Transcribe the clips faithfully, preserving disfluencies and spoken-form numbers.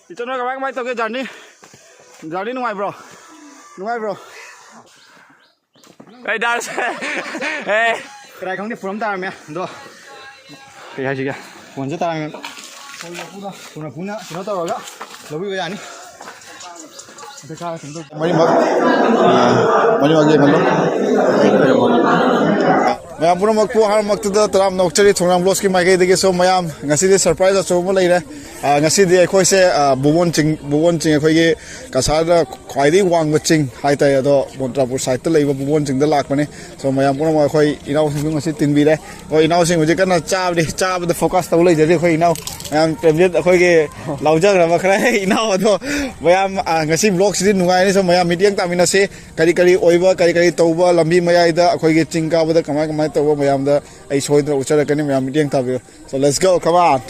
ꯏꯆꯟ ꯍꯣꯏ ꯀꯃꯥꯏ ꯀꯃꯥꯏ ꯇꯧꯒꯦ ꯖꯔꯅꯤ? ꯖꯔꯅꯤ ꯅꯨꯡꯉꯥꯏꯕ꯭ꯔꯣ? ꯅꯨꯡꯉꯥꯏꯕ꯭ꯔꯣ? ꯑꯩ ꯗꯥꯟꯁ꯫ ꯑꯦ꯫ ꯀꯗꯥꯏ ꯈꯪꯗꯦ ꯄꯨꯔꯝ ꯇꯥꯔꯝꯃꯦ ꯑꯗꯣ꯫ ꯀꯩ ꯍꯥꯏꯁꯤꯒꯦ? ꯐꯣꯟꯁꯦ ꯇꯥꯔꯝꯃꯦ꯫ ꯊꯨꯅ ꯄꯨꯅ ꯀꯩꯅꯣ ꯇꯧꯔꯒ ꯂꯧꯕꯤꯕ ꯌꯥꯅꯤ꯫ ꯄꯩꯁꯥ ꯀꯩꯅꯣ ꯇꯧ-, ꯃꯔꯤꯃꯛ, ꯃꯔꯤꯃꯛ ꯌꯦꯡꯍꯜꯂꯣ꯫ ꯃꯌꯥꯝ ꯄꯨꯝꯅꯃꯛꯄꯨ ꯑꯍꯥꯟꯕꯃꯛꯇꯗ ꯇꯔꯥꯝꯅ ꯑꯣꯛꯆꯔꯤ ꯊꯣꯡꯅꯥꯝ ꯕ꯭ꯂꯣꯛꯁꯀꯤ ꯃꯥꯏꯀꯩꯗꯒꯤꯁꯨ꯫ ꯃꯌꯥꯝ ꯉꯁꯤꯗꯤ ꯁꯔꯄ꯭ꯔꯥꯏꯖ ꯑꯆꯧꯕ ꯑꯃ ꯂꯩꯔꯦ꯫ ꯑ, ꯉꯁꯤꯗꯤ ꯑꯩꯈꯣꯏꯁꯦ, ꯑ, ꯕꯨꯕꯣꯟ ꯆꯤꯡ, ꯕꯨꯕꯣꯟ ꯆꯤꯡ ꯑꯩꯈꯣꯏꯒꯤ ꯀꯁꯥꯔꯗ ꯈ꯭ꯋꯥꯏꯗꯒꯤ ꯋꯥꯡꯕ ꯆꯤꯡ ꯍꯥꯏꯇꯥꯔꯦ, ꯑꯗꯣ ꯃꯣꯟꯇ꯭ꯔꯥꯄꯨꯔ ꯁꯥꯏꯠꯇ ꯂꯩꯕ ꯕꯨꯕꯣꯟ ꯆꯤꯡꯗ ꯂꯥꯛꯄꯅꯦ꯫ So ꯃꯌꯥꯝ ꯄꯨꯝꯅꯃꯛ ꯑꯩꯈꯣꯏ ꯏꯅꯥꯎꯁꯤꯡꯁꯨ ꯉꯁꯤ ꯇꯤꯟꯕꯤꯔꯦ꯫ ꯍꯣꯏ, ꯏꯅꯥꯎꯁꯤꯡ ꯍꯧꯖꯤꯛ ꯀꯟꯅ ꯆꯥꯕꯗꯤ, ꯆꯥꯕꯗ ꯐꯣꯀꯁ ꯇꯧ ꯂꯩꯖꯔꯤ ꯑꯩꯈꯣꯏ ꯏꯅꯥꯎ꯫ ꯃꯌꯥꯝ ꯄ꯭ꯔꯦꯝꯖꯤꯠ ꯑꯩꯈꯣꯏꯒꯤ ꯂꯥꯎꯖꯈ꯭ꯔꯕ ꯈꯔ ꯏꯅꯥꯎ ꯑꯗꯣ ꯃꯌꯥꯝ, ꯑ, ꯉꯁꯤ ꯕ꯭ꯂꯣꯛꯁꯤꯗꯤ ꯅꯨꯡꯉꯥꯏꯅꯤ꯫ So ꯃꯌꯥꯝ ꯃꯤꯠꯌꯦꯡ ꯇꯥꯃꯤꯟꯅꯁꯤ꯫ ꯀꯔꯤ ꯀꯔꯤ ꯑꯣꯏꯕ, ꯀꯔꯤ ꯀꯔꯤ ꯇꯧꯕ, ꯂꯝꯕꯤ ꯃꯌꯥꯏꯗ ꯑꯩꯈꯣꯏꯒꯤ ꯆꯤꯡ ꯀꯥꯕꯗ ꯀꯃꯥꯏ ꯀꯃꯥꯏ ꯇꯧꯕ ꯃꯌꯥꯝꯗ ꯑꯩ ꯁꯣꯏꯗꯅ ꯎꯠꯆꯔꯛꯀꯅꯤ꯫ ꯃꯌꯥꯝ ꯃꯤꯠꯌꯦꯡ ꯇꯥꯕꯤꯌꯨ꯫ So let's go, come on.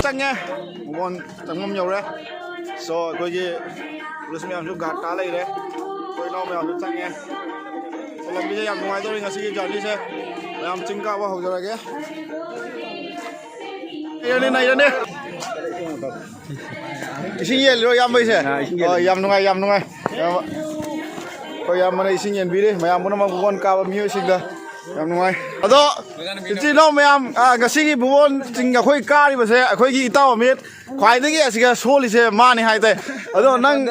ꯆꯪꯉꯦ꯫ ꯕꯨꯕꯣꯟ ꯆꯪꯐꯝ ꯌꯧꯔꯦ꯫ So ꯑꯩꯈꯣꯏꯒꯤ ꯄꯨꯂꯤꯁ ꯃꯌꯥꯝꯁꯨ ꯒꯥꯔꯗ ꯇꯥ ꯂꯩꯔꯦ꯫ ꯑꯩꯈꯣꯏ ꯏꯅꯥꯎ ꯃꯌꯥꯝꯁꯨ ꯆꯪꯉꯦ꯫ So ꯂꯝꯕꯤꯁꯦ ꯌꯥꯝ ꯅꯨꯡꯉꯥꯏꯗꯧꯔꯤ ꯉꯁꯤꯒꯤ ꯖꯔꯅꯤꯁꯦ꯫ ꯃꯌꯥꯝ ꯆꯤꯡ ꯀꯥꯕ ꯍꯧꯖꯔꯒꯦ꯫ ꯅꯩꯔꯅꯤ, ꯅꯩꯔꯅꯤ꯫ ꯏꯁꯤꯡ ꯌꯦꯜꯂꯤꯔꯣ ꯏꯌꯥꯝꯕꯩꯁꯦ? ꯑꯥ, ꯏꯁꯤꯡ ꯌꯦꯜꯂꯤ꯫ ꯑꯣ, ꯌꯥꯝ ꯅꯨꯡꯉꯥꯏ, ꯌꯥꯝ ꯅꯨꯡꯉꯥꯏ꯫ ꯏꯌꯥꯝꯕ, ꯑꯩꯈꯣꯏ ꯏꯌꯥꯝꯕꯅ ꯏꯁꯤꯡ ꯌꯦꯟꯕꯤꯔꯤ꯫ ꯃꯌꯥꯝ ꯄꯨꯝꯅꯃꯛ ꯕꯨꯕꯣꯟ ꯀꯥꯕ ꯃꯤꯑꯣꯏꯁꯤꯡꯗ ꯌꯥꯝ ꯅꯨꯡꯉꯥꯏ꯫ ꯑꯗꯣ ꯏꯆꯤꯜ ꯏꯅꯥꯎ ꯃꯌꯥꯝ, ꯑꯥ, ꯉꯁꯤꯒꯤ ꯕꯨꯕꯣꯟ ꯆꯤꯡ ꯑꯩꯈꯣꯏ ꯀꯥꯔꯤꯕꯁꯦ ꯑꯩꯈꯣꯏꯒꯤ ꯏꯇꯥꯎ ꯑꯃꯤꯠ, ꯈ꯭ꯋꯥꯏꯗꯒꯤ ꯑꯁꯤꯒ ꯁꯣꯜꯂꯤꯁꯦ ꯃꯥꯅꯤ ꯍꯥꯏ ꯇꯥꯏ꯫ ꯑꯗꯣ ꯅꯪ,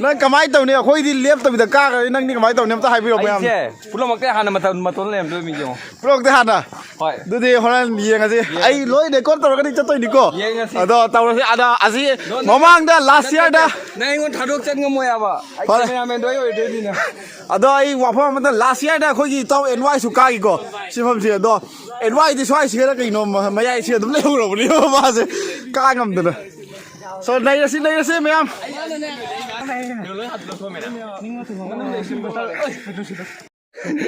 ꯅꯪ ꯀꯃꯥꯏꯅ ꯇꯧꯅꯤ? ꯑꯩꯈꯣꯏꯗꯤ ꯂꯦꯞꯇꯕꯤꯗ ꯀꯥꯈ꯭ꯔꯅꯤ, ꯅꯪꯗꯤ ꯀꯃꯥꯏꯅ ꯇꯧꯅꯤ? ꯑꯝꯇ ꯍꯥꯏꯕꯤꯔꯛꯑꯣ ꯃꯌꯥꯝ꯫ ꯑꯩꯁꯦ ꯄꯨꯝꯅꯃꯛꯇ ꯍꯥꯟꯅ ꯃꯇꯝ ꯃꯇꯣꯟ ꯂꯩꯔꯝꯗꯣꯏ ꯃꯤ ꯌꯦꯡꯉꯣ꯫ ꯄꯨꯝꯅꯃꯛꯇ ꯍꯥꯟꯅ? ꯍꯣꯏ꯫ ꯑꯗꯨꯗꯤ ꯍꯣꯔꯦꯟ ꯌꯦꯡꯉꯁꯤ꯫ ꯌꯦꯡꯉꯁꯤ꯫ ꯑꯩ ꯂꯣꯏ ꯔꯦꯀꯣꯔꯗ ꯇꯧꯔꯒꯅꯤ ꯆꯠꯇꯣꯏꯅꯤꯀꯣ꯫ ꯌꯦꯡꯉꯁꯤ꯫ ꯑꯗꯣ ꯇꯧꯔꯁꯤ꯫ ꯑꯗ ꯑꯁꯤ ꯅꯣ, ꯅꯣ, ꯃꯃꯥꯡꯗ ꯂꯥꯁ ꯅꯠꯇꯦ, ꯌꯥꯔꯗ ꯅꯪ ꯑꯩꯉꯣꯟꯗ ꯊꯥꯗꯣꯛ ꯆꯠ ꯉꯝꯃꯣꯏ ꯍꯥꯏꯕ꯫ ꯑꯩ ꯍꯣꯏ꯫ ꯀꯦꯃꯦꯔꯥꯃꯦꯟꯗꯣ ꯑꯩ ꯑꯣꯏꯗꯣꯏꯅꯤꯅ꯫ ꯑꯗꯣ ꯑꯩ ꯋꯥꯐꯝ ꯑꯃꯗ, ꯂꯥꯁ ꯌꯥꯔꯗ ꯑꯩꯈꯣꯏꯒꯤ ꯏꯇꯥꯎ ꯑꯦꯟ ꯋꯥꯏꯁꯨ ꯀꯥꯈꯤꯀꯣ ꯁꯤꯐꯝꯁꯦ꯫ ꯑꯗꯣ ꯑꯦꯟ ꯋꯥꯏꯗꯤ ꯁ꯭ꯋꯥꯏꯁꯤꯒꯔ ꯀꯩꯅꯣ ꯃ-, ꯃꯌꯥꯏꯁꯤꯒ ꯑꯗꯨꯝ ꯂꯩꯍꯧꯔꯕꯅꯦꯕ ꯃꯥꯁꯦ ꯀꯥ ꯉꯝꯗꯅ꯫ ꯁꯣ ꯂꯩꯔꯁꯤ, ꯂꯩꯔꯁꯤ ꯃꯌꯥꯝ꯫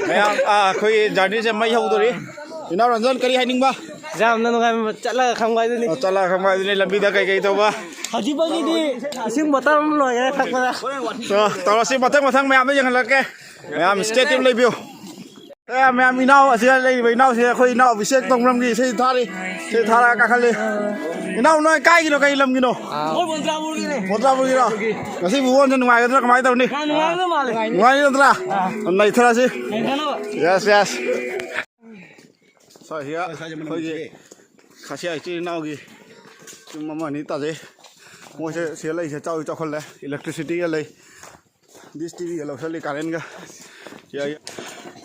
ꯃꯌꯥꯝ, ꯑꯥ, ꯑꯩꯈꯣꯏꯒꯤ ꯖꯔꯅꯤꯁꯦ ꯃꯩ ꯍꯧꯗꯣꯔꯤ꯫ ꯏꯅꯥꯎ ꯔꯟꯖꯟ, ꯀꯔꯤ ꯍꯥꯏꯅꯤꯡꯕ? ꯌꯥꯝꯅ ꯅꯨꯡꯉꯥꯏꯕ ꯆꯠꯂꯒ ꯈꯪꯕ ꯍꯥꯏꯗꯨꯅꯤ꯫ ꯑꯣ, ꯆꯠꯂꯒ ꯈꯪꯕ ꯍꯥꯏꯗꯨꯅꯤ꯫ ꯂꯝꯕꯤꯗ ꯀꯩꯀꯩ ꯇꯧꯕ? ꯍꯧꯖꯤꯛ ꯐꯥꯎꯒꯤꯗꯤ ꯏꯁꯤꯡ ꯕꯣꯇꯜ ꯑꯃ ꯂꯣꯏꯈ꯭ꯔꯦ ꯊꯛꯄꯗ꯫ ꯑꯣ, ꯇꯧꯔꯁꯤ ꯃꯊꯪ ꯃꯊꯪ ꯃꯌꯥꯝꯗ ꯌꯦꯡꯍꯜꯂꯛꯀꯦ꯫ ꯃꯌꯥꯝ stay tuned ꯂꯩꯕꯤꯌꯨ꯫ ꯑꯦ, ꯃꯌꯥꯝ, ꯏꯅꯥꯎ ꯑꯁꯤꯗ ꯂꯩꯔꯤꯕ ꯏꯅꯥꯎꯁꯦ ꯑꯩꯈꯣꯏ ꯏꯅꯥꯎ ꯑꯕꯤꯁꯦꯛ ꯇꯣꯡꯕ꯭ꯔꯝꯒꯤ ꯏꯁꯩ ꯊꯥꯔꯤ꯫ ꯏꯁꯩ ꯊꯥꯔꯒ ꯀꯥꯈꯠꯂꯤ꯫ ꯏꯅꯥꯎ, ꯅꯣꯏ ꯀꯥꯏꯒꯤꯅꯣ? ꯀꯩ ꯂꯝꯒꯤꯅꯣ? ꯃꯣꯟꯇ꯭ꯔꯥꯕꯨꯔꯒꯤꯅꯦ꯫ ꯃꯣꯟꯇ꯭ꯔꯥꯕꯨꯔꯒꯤꯔꯣ? ꯉꯁꯤ ꯃꯨꯛꯕꯥꯡꯁꯦ ꯅꯨꯡꯉꯥꯏꯒꯗ꯭ꯔꯥ? ꯀꯃꯥꯏꯅ ꯇꯧꯅꯤ? ꯌꯥꯝ ꯅꯨꯡꯉꯥꯏꯒꯗꯕ ꯃꯥꯜꯂꯦ꯫ ꯅꯨꯡꯉꯥꯏꯅꯤ ꯅꯠꯇ꯭ꯔꯥ? ꯑꯥ꯫ ꯅꯩꯊꯔꯁꯤ꯫ ꯅꯩꯊꯅꯕ꯫ Yes, yes꯫ ꯁ꯭ꯋꯥꯏꯁꯤꯗ ꯑꯩꯈꯣꯏꯒꯤ ꯈꯥꯁꯤꯌꯥ ꯏꯆꯤꯜ ꯏꯅꯥꯎꯒꯤ ꯌꯨꯝ ꯑꯃ ꯑꯅꯤ ꯇꯥꯖꯩ꯫ ꯃꯣꯏꯁꯦ ꯁꯤꯗ ꯂꯩꯁꯦ ꯆꯥꯎꯗꯤ ꯆꯥꯎꯈꯠꯂꯦ꯫ Electricityꯒ ꯂꯩ꯫ Dish TVꯒ ꯂꯧꯁꯜꯂꯤ ꯀꯥꯔꯦꯟꯒ꯫ ꯌꯥꯏ, ꯌꯥꯏ꯫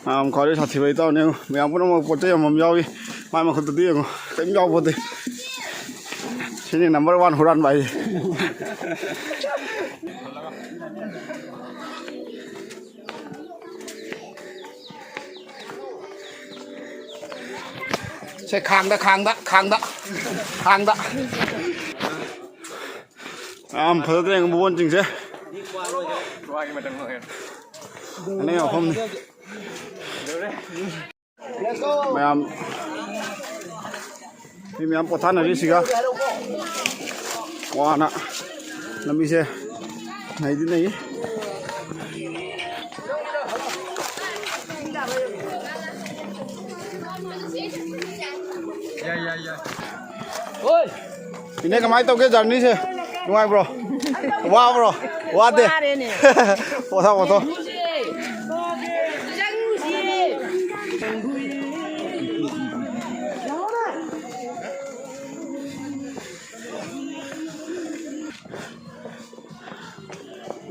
ꯌꯥꯝ ꯈ꯭ꯋꯥꯏꯗꯩ ꯁꯥꯊꯤꯕ ꯏꯇꯥꯎꯅꯦ꯫ ꯃꯌꯥꯝ ꯄꯨꯝꯅꯃꯛ ꯄꯣꯠ ꯆꯩ ꯑꯃꯃꯝ ꯌꯥꯎꯏ꯫ ꯃꯥꯏ ꯃꯈꯨꯠꯇꯗꯤ ꯌꯦꯡꯉꯣ꯫ ꯀꯔꯤꯝ ꯌꯥꯎꯄꯣꯠꯇꯦ꯫ ꯁꯤꯅꯤ number one ꯍꯨꯔꯥꯟꯕ ꯍꯥꯏꯁꯦ꯫ ꯁꯦ, ꯈꯥꯡꯗ, ꯈꯥꯡꯗ, ꯈꯥꯡꯗ, ꯈꯥꯡꯗ꯫ ꯌꯥꯝ ꯐꯖꯗ꯭ꯔꯦ ꯃꯨꯛꯕꯥꯡꯁꯤꯡꯁꯦ꯫ ꯑꯅꯤ ꯑꯍꯨꯝꯅꯤ꯫ ꯃꯌꯥꯝ, ꯃꯤ ꯃꯌꯥꯝ ꯄꯣꯊꯥꯅꯔꯤꯁꯤꯒ ꯋꯥꯅ ꯂꯝꯕꯤꯁꯦ ꯅꯩꯗꯤ ꯅꯩ꯫ ꯏꯅꯦ, ꯀꯃꯥꯏꯅ ꯇꯧꯒꯦ ꯖꯔꯅꯤꯁꯦ? ꯅꯨꯡꯉꯥꯏꯕ꯭ꯔꯣ? ꯋꯥꯕ꯭ꯔꯣ? ꯋꯥꯗꯦ? ꯋꯥꯔꯦꯅꯦ꯫ ꯄꯣꯊꯥ, ꯄꯣꯊꯥ꯫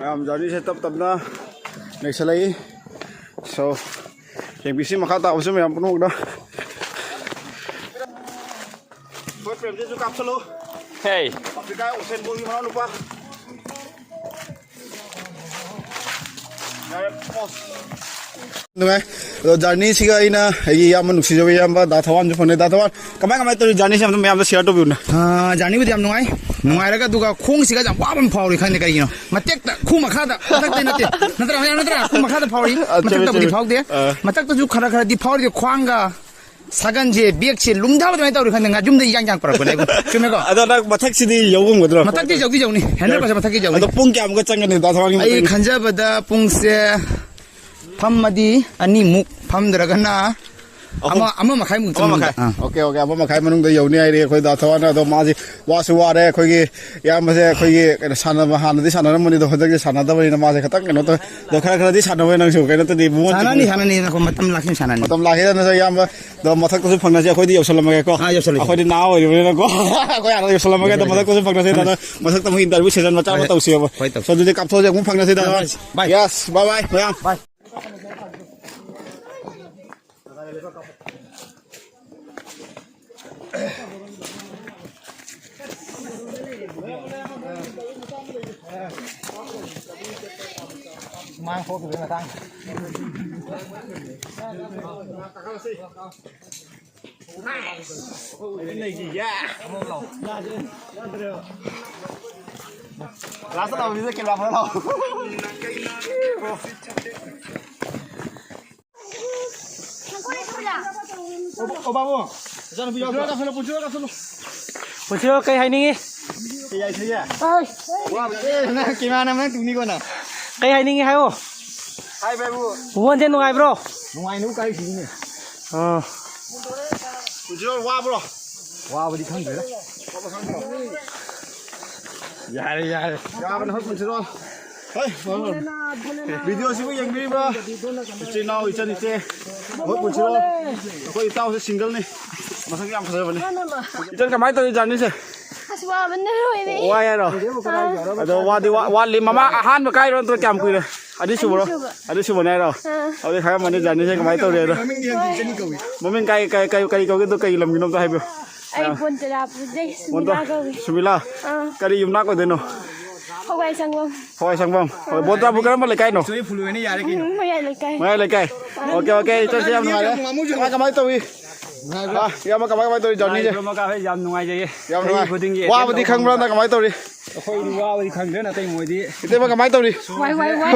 ꯌꯥꯝ ꯖꯔꯅꯤꯁꯦ ꯇꯞ ꯇꯞꯅ ꯅꯩꯁꯜꯂꯛꯏ꯫ So, ꯌꯦꯡꯕꯤꯁꯤ ꯃꯈꯥ ꯇꯥꯕꯁꯨ ꯃꯌꯥꯝ ꯄꯨꯝꯅꯃꯛꯅ꯫ ꯑꯩꯈꯣꯏ ꯄ꯭ꯔꯦꯝꯖꯤꯠꯁꯨ ꯀꯥꯞꯁꯜꯂꯨ꯫ ꯍꯦ꯫ ꯑꯐ꯭ꯔꯤꯀꯥ ꯑꯣꯁꯦꯟ ꯕꯣꯜꯒꯤ ꯃꯅꯥꯎꯅꯨꯄꯥ꯫ ꯌꯥꯔꯦ, pause꯫ ꯅꯨꯡꯉꯥꯏ꯫ ꯑꯗꯣ ꯖꯔꯅꯤꯁꯤꯒ ꯑꯩꯅ ꯑꯩꯒꯤ ꯏꯌꯥꯝꯕ, ꯅꯨꯡꯁꯤꯖꯕ ꯏꯌꯥꯝꯕ ꯗꯥ ꯊꯋꯥꯟꯁꯨ ꯐꯪꯉꯦ꯫ ꯗꯥ ꯊꯋꯥꯟ, ꯀꯃꯥꯏ ꯀꯃꯥꯏ ꯇꯧꯔꯤ ꯖꯔꯅꯤꯁꯦ ꯑꯝꯇ ꯃꯌꯥꯝꯗ share ꯇꯧꯕꯤꯌꯨꯅꯦ꯫ ꯑꯥ, ꯖꯔꯅꯤꯕꯨꯗꯤ ꯌꯥꯝ ꯅꯨꯡꯉꯥꯏ꯫ ꯅꯨꯡꯉꯥꯏꯔꯒ ꯑꯗꯨꯒ ꯈꯣꯡꯁꯤꯒ ꯌꯥꯝ ꯋꯥꯕ ꯑꯃ ꯐꯥꯎꯔꯤ, ꯈꯪꯗꯦ ꯀꯔꯤꯒꯤꯅꯣ꯫ ꯃꯇꯦꯛꯇ ꯈꯨ ꯃꯈꯥꯗ, ꯃꯊꯛꯇ ꯅꯠꯇꯦ꯫ ꯅꯠꯇ꯭ꯔꯥ, ꯅꯠꯇ꯭ꯔꯥ, ꯈꯨ ꯃꯈꯥꯗ ꯐꯥꯎꯔꯤ꯫ ꯑꯥ, ꯆꯨꯝꯃꯦ, ꯃꯊꯛꯇꯕꯨꯗꯤ ꯆꯨꯝꯃꯦ꯫ ꯐꯥꯎꯗꯦ꯫ ꯑꯥ꯫ ꯃꯊꯛꯇꯁꯨ ꯈꯔ ꯈꯔꯗꯤ ꯐꯥꯎꯔꯤ, ꯈ꯭ꯋꯥꯡꯒ ꯁꯥꯒꯟꯁꯦ, ꯕꯦꯛꯁꯦ ꯂꯨꯝꯊꯕ ꯑꯗꯨꯃꯥꯏꯅ ꯇꯧꯔꯤ, ꯈꯪꯗꯦ꯫ ꯉꯥ-, ꯌꯨꯝꯗ ꯏꯌꯥꯡ ꯌꯥꯡ ꯄꯨꯔꯛꯄꯅꯦ ꯑꯩꯕꯨ꯫ ꯆꯨꯝꯃꯦꯀꯣ? ꯑꯗꯣ ꯅꯪ ꯃꯊꯛꯁꯤꯗꯤ ꯌꯧ ꯉꯝꯒꯗ꯭ꯔꯣ? ꯃꯊꯛꯇꯤ ꯌꯧꯗꯤ ꯌꯧꯅꯤ, hundred percent ꯃꯊꯛꯇꯤ ꯌꯧꯅꯤ꯫ ꯑꯗꯣ ꯄꯨꯡ ꯀꯌꯥꯃꯨꯛꯀ ꯆꯪꯒꯅꯤ, ꯗꯥ ꯊꯋꯥꯟꯒꯤ ꯑꯩ ꯃꯇꯨꯡ? ꯈꯟꯖꯕꯗ ꯄꯨꯡꯁꯦ ꯐꯝꯃꯗꯤ ꯑꯅꯤꯃꯨꯛ, ꯐꯝꯗ꯭ꯔꯒꯅ ꯑꯍꯨꯝ꯫ ꯑꯃ, ꯑꯃ ꯃꯈꯥꯏꯃꯨꯛ ꯑꯃ ꯆꯪꯉꯝꯗ-, ꯃꯈꯥꯏ꯫ ꯑꯥ꯫ OK, OK, ꯑꯃ ꯃꯈꯥꯏ ꯃꯅꯨꯡꯗ ꯌꯧꯅꯤ ꯍꯥꯏꯔꯦ ꯑꯩꯈꯣꯏ ꯗꯥ ꯊꯋꯥꯟꯅ꯫ ꯑꯗꯣ ꯃꯥꯁꯦ ꯋꯥꯁꯨ ꯋꯥꯔꯦ꯫ ꯑꯩꯈꯣꯏꯒꯤ ꯏꯌꯥꯝꯕꯁꯦ ꯑꯩꯈꯣꯏꯒꯤ ꯀꯩꯅꯣ ꯁꯥꯟꯅꯕ ꯍꯥꯟꯅꯗꯤ ꯁꯥꯟꯅꯔꯝꯕꯅꯤ, ꯑꯗꯣ ꯍꯟꯗꯛꯇꯤ ꯁꯥꯟꯅꯗꯕꯅꯤꯅ ꯃꯥꯁꯦ ꯈꯤꯇꯪ ꯀꯩꯅꯣ ꯇꯧꯋꯦ꯫ ꯑꯗꯣ ꯈꯔ ꯈꯔꯗꯤ ꯁꯥꯟꯅꯧꯍꯦ ꯅꯪꯁꯨ, ꯀꯩꯅꯣ ꯇꯧꯗꯦ, ꯏꯕꯨꯡꯉꯣ꯫ ꯁꯥꯟꯅꯅꯤ, ꯁꯥꯟꯅꯅꯤ, ꯅꯈꯣꯏ ꯃꯇꯝ ꯂꯥꯛꯈꯤꯅꯤ, ꯁꯥꯟꯅꯅꯤ꯫ ꯃꯇꯝ ꯂꯥꯛꯈꯤꯗꯅ ꯏꯌꯥꯝꯕ꯫ ꯑꯗꯣ ꯃꯊꯛꯇꯁꯨ ꯐꯪꯅꯁꯦ, ꯑꯩꯈꯣꯏꯗꯤ ꯌꯧꯁꯜꯂꯝꯃꯒꯦꯀꯣ꯫ ꯑꯥ, ꯌꯧꯁꯜꯂꯁꯤ꯫ ꯑꯩꯈꯣꯏꯗꯤ ꯅꯍꯥ ꯑꯣꯏꯔꯤꯕꯅꯤꯅꯀꯣ꯫ ꯑꯩꯈꯣꯏ ꯍꯥꯟꯅ ꯌꯧꯁꯜꯂꯝꯃꯒꯦ꯫ ꯑꯗꯣ ꯃꯊꯛꯇꯁꯨ ꯐꯪꯅꯁꯦ, ꯗꯥꯗꯥ꯫ ꯃꯊꯛꯇ ꯑꯃꯨꯛ interview session ꯃꯆꯥ ꯑꯃ ꯍꯣꯏ, ꯍꯣꯏ꯫ ꯇꯧꯁꯦꯕ꯫ ꯍꯣꯏ, ꯇꯧꯁꯤ꯫ So, ꯑꯗꯨꯗꯤ ꯀꯥꯞꯊꯣꯛꯑꯁꯦ, ꯑꯃꯨꯛ ꯐꯪꯅꯁꯦ, ꯗꯥꯗꯥ꯫ ꯕꯥꯏ꯫ Yes, bye bye, ꯃꯌꯥꯝ꯫ ꯕꯥꯏ꯫ ꯁꯨꯃꯥꯡ ꯊꯣꯛꯈꯤꯕꯒꯤ ꯃꯇꯥꯡ꯫ ꯂꯥꯁꯇ ꯂꯥꯎꯕꯤꯗ ꯀꯦꯃꯦꯔꯥ ꯐꯔ ꯂꯥꯎ꯫ ꯑꯣ, ꯑꯣ, ꯕꯥꯕꯨ, ꯏꯆꯥꯅꯨꯄꯤ ꯌꯥꯎꯗ꯭ꯔꯣ? ꯄꯨꯟꯁꯤꯔꯣ, ꯀꯩ ꯍꯥꯏꯅꯤꯡꯉꯤ? ꯀꯩ ꯍꯥꯏꯁꯤꯒꯦ? ꯋꯥꯕ, ꯑꯦ, ꯅꯪ ꯀꯦꯃꯦꯔꯥ ꯅꯪ ꯇꯨꯅꯤꯀꯣ ꯅꯪ꯫ ꯀꯩ ꯍꯥꯏꯅꯤꯡꯉꯤ ꯍꯥꯏꯌꯣ꯫ ꯍꯥꯏ, ꯕꯥꯕꯨ꯫ ꯋꯥꯟꯁꯦ ꯅꯨꯡꯉꯥꯏꯕ꯭ꯔꯣ? ꯅꯨꯡꯉꯥꯏꯅꯕ ꯀꯥꯏꯁꯤꯅꯤꯅꯦ꯫ ꯑꯥ꯫ ꯄꯨꯟꯁꯤꯔꯣ, ꯋꯥꯕ꯭ꯔꯣ? ꯋꯥꯕꯗꯤ ꯈꯪꯗ꯭ꯔꯦꯗ꯫ ꯌꯥꯔꯦ, ꯌꯥꯔꯦ꯫ ꯌꯥꯕꯅꯦ, ꯍꯣꯏ, ꯄꯨꯟꯁꯤꯔꯣ꯫ ꯍꯣꯏ, ꯍꯣꯏ, ꯍꯣꯏ꯫ Video ꯁꯤꯕꯨ ꯌꯦꯡꯕꯤꯔꯤꯕ ꯏꯆꯤꯟ ꯏꯅꯥꯎ, ꯏꯆꯟ ꯏꯆꯦ, ꯍꯣꯏ, ꯄꯨꯟꯁꯤꯔꯣ꯫ ꯑꯩꯈꯣꯏ ꯏꯇꯥꯎꯁꯦ single ꯅꯤ꯫ ꯃꯁꯛ ꯌꯥꯝ ꯐꯖꯕꯅꯤ꯫ ꯏꯆꯟ, ꯀꯃꯥꯏꯅ ꯇꯧꯔꯤ journey ꯁꯦ? ꯑꯁ, ꯋꯥꯕꯅ ꯂꯣꯏꯔꯦ꯫ ꯋꯥꯏ ꯍꯥꯏꯔꯣ? ꯑꯥ꯫ ꯑꯗꯣ ꯋꯥꯗꯤ ꯋꯥ-, ꯋꯥꯠꯂꯤ꯫ ꯃꯃꯥ ꯑꯍꯥꯟꯕ ꯀꯥꯏꯔꯣ ꯅꯠꯇ꯭ꯔ ꯀꯌꯥꯝ ꯀꯨꯏꯔꯦ? ꯑꯅꯤꯁꯨꯕꯔꯣ? ꯑꯅꯤꯁꯨꯕ꯫ ꯑꯅꯤꯁꯨꯕꯅꯦ ꯍꯥꯏꯔꯣ? ꯑꯥ꯫ ꯑꯗꯨꯗꯤ ꯈꯪꯉꯝꯃꯅꯤ journeyꯁꯦ ꯀꯃꯥꯏꯅ ꯇꯧꯔꯦ ꯑꯗꯣ꯫ ꯃꯃꯤꯡꯗꯤ ꯍꯟꯖꯤꯟ ꯆꯅꯤ ꯀꯧꯏ꯫ ꯃꯃꯤꯡ ꯀꯥꯏ, ꯀꯥꯏ, ꯀꯥꯏ, ꯀꯔꯤ ꯀꯧꯒꯦ ꯑꯗꯣ ꯀꯩ ꯂꯝꯒꯤꯅꯣ ꯑꯝꯇ ꯍꯥꯏꯕꯤꯌꯨ꯫ ꯑꯩ ꯑꯥ꯫ ꯕꯣꯟꯇꯦꯔꯥꯄꯨꯔꯗꯩ ꯕꯣꯟꯇ-, ꯁꯨꯃꯤꯂꯥ ꯀꯧꯏ꯫ ꯁꯨꯃꯤꯂꯥ? ꯑꯥ꯫ ꯀꯔꯤ ꯌꯨꯝꯅꯥꯛ ꯑꯣꯏꯗꯣꯏꯅꯣ? ꯍꯋꯥꯏ ꯁꯪꯕꯝ꯫ ꯍꯋꯥꯏ ꯁꯪꯕꯝ꯫ ꯑꯥ꯫ ꯕꯣꯟꯇꯦꯔꯥꯄꯨꯔ ꯀꯔꯝꯕ ꯂꯩꯀꯥꯏꯅꯣ? ꯆꯨꯔꯤ ꯐꯨꯜ ꯑꯣꯏꯅ ꯌꯥꯔꯦ ꯀꯩꯅꯣ꯫ ꯎꯝ, ꯃꯌꯥꯏ ꯂꯩꯀꯥꯏ꯫ ꯃꯌꯥꯏ ꯂꯩꯀꯥꯏ꯫ ꯑꯣꯀꯦ, ꯑꯣꯀꯦ, ꯏꯆꯟꯁꯦ ꯌꯥꯝ ꯅꯨꯡꯉꯥꯏꯔꯦ꯫ ꯃꯥꯃꯨꯁꯨ ꯀꯃꯥꯏ, ꯀꯃꯥꯏ ꯇꯧꯏ? ꯅꯨꯡꯉꯥꯏꯕ꯭ꯔꯥ? ꯑꯥ, ꯏꯌꯥꯝꯕ, ꯀꯃꯥꯏ, ꯀꯃꯥꯏ ꯇꯧꯔꯤ journeyꯁꯦ? ꯅꯨꯡꯉꯥꯏꯕ꯭ꯔꯣ, ꯃꯈꯥ ꯍꯣꯏ, ꯌꯥꯝ ꯅꯨꯡꯉꯥꯏꯖꯩꯌꯦ꯫ ꯌꯥꯝ ꯆꯍꯤ ꯅꯨꯡꯉꯥꯏ꯫ ꯈꯨꯗꯤꯡꯒꯤ ꯋꯥꯕꯗꯤ ꯈꯪꯕ꯭ꯔꯥ ꯅꯪ? ꯀꯃꯥꯏ ꯇꯧꯔꯤ? ꯑꯩꯈꯣꯏꯗꯤ ꯋꯥꯕꯗꯤ ꯈꯪꯗ꯭ꯔꯦ, ꯅꯥꯇꯩ ꯃꯣꯏꯗꯤ꯫ ꯏꯇꯩꯃ, ꯀꯃꯥꯏ ꯇꯧꯔꯤ? ꯋꯥꯏ, ꯋꯥꯏ, ꯋꯥꯏ꯫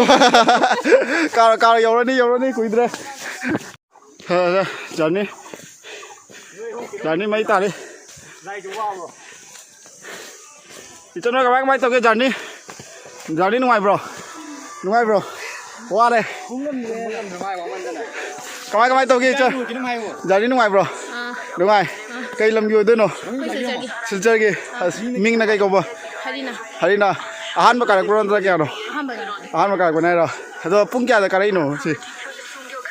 ꯀꯥꯔ, ꯀꯥꯔ ꯌꯧꯔꯅꯤ, ꯌꯧꯔꯅꯤ, ꯀꯨꯏꯗ꯭ꯔꯦ꯫ ꯁꯦ, ꯁꯦ, journey꯫ Journey ꯃꯩ ꯇꯥꯔꯤ꯫ ꯏꯆꯟ ꯍꯣꯏ, ꯀꯃꯥꯏ, ꯀꯃꯥꯏ ꯇꯧꯒꯦ journey? Journey ꯅꯨꯡꯉꯥꯏꯕ꯭ꯔꯣ? ꯅꯨꯡꯉꯥꯏꯕ꯭ꯔꯣ? ꯋꯥꯔꯦ꯫ ꯀꯃꯥꯏ, ꯀꯃꯥꯏ ꯇꯧꯒꯦ ꯏꯆꯟ? Journey ꯅꯨꯡꯉꯥꯏꯕ꯭ꯔꯣ? ꯑꯥ꯫ ꯅꯨꯡꯉꯥꯏ꯫ ꯑꯥ꯫ ꯀꯩ ꯂꯝꯒꯤ ꯑꯣꯏꯗꯣꯏꯅꯣ? ꯑꯩꯈꯣꯏ ꯁꯤꯜꯆꯔꯒꯤ꯫ ꯁꯤꯜꯆꯔꯒꯤ꯫ ꯑꯥ꯫ ꯑꯁ, ꯃꯤꯡꯅ ꯀꯩ ꯀꯧꯕ? ꯍꯔꯤꯅ꯫ ꯍꯔꯤꯅ꯫ ꯑꯍꯥꯟꯕ ꯀꯥꯔꯛꯄ꯭ꯔꯣ ꯅꯠꯇ꯭ꯔꯒ ꯀꯌꯥꯅꯣ? ꯑꯍꯥꯟꯕꯗꯅꯦ꯫ ꯑꯍꯥꯟꯕ ꯀꯥꯔꯛꯄꯅꯦ ꯍꯥꯏꯔꯣ? ꯑꯗꯣ ꯄꯨꯡ ꯀꯌꯥꯗ ꯀꯥꯔꯛꯏꯅꯣ ꯁꯤ?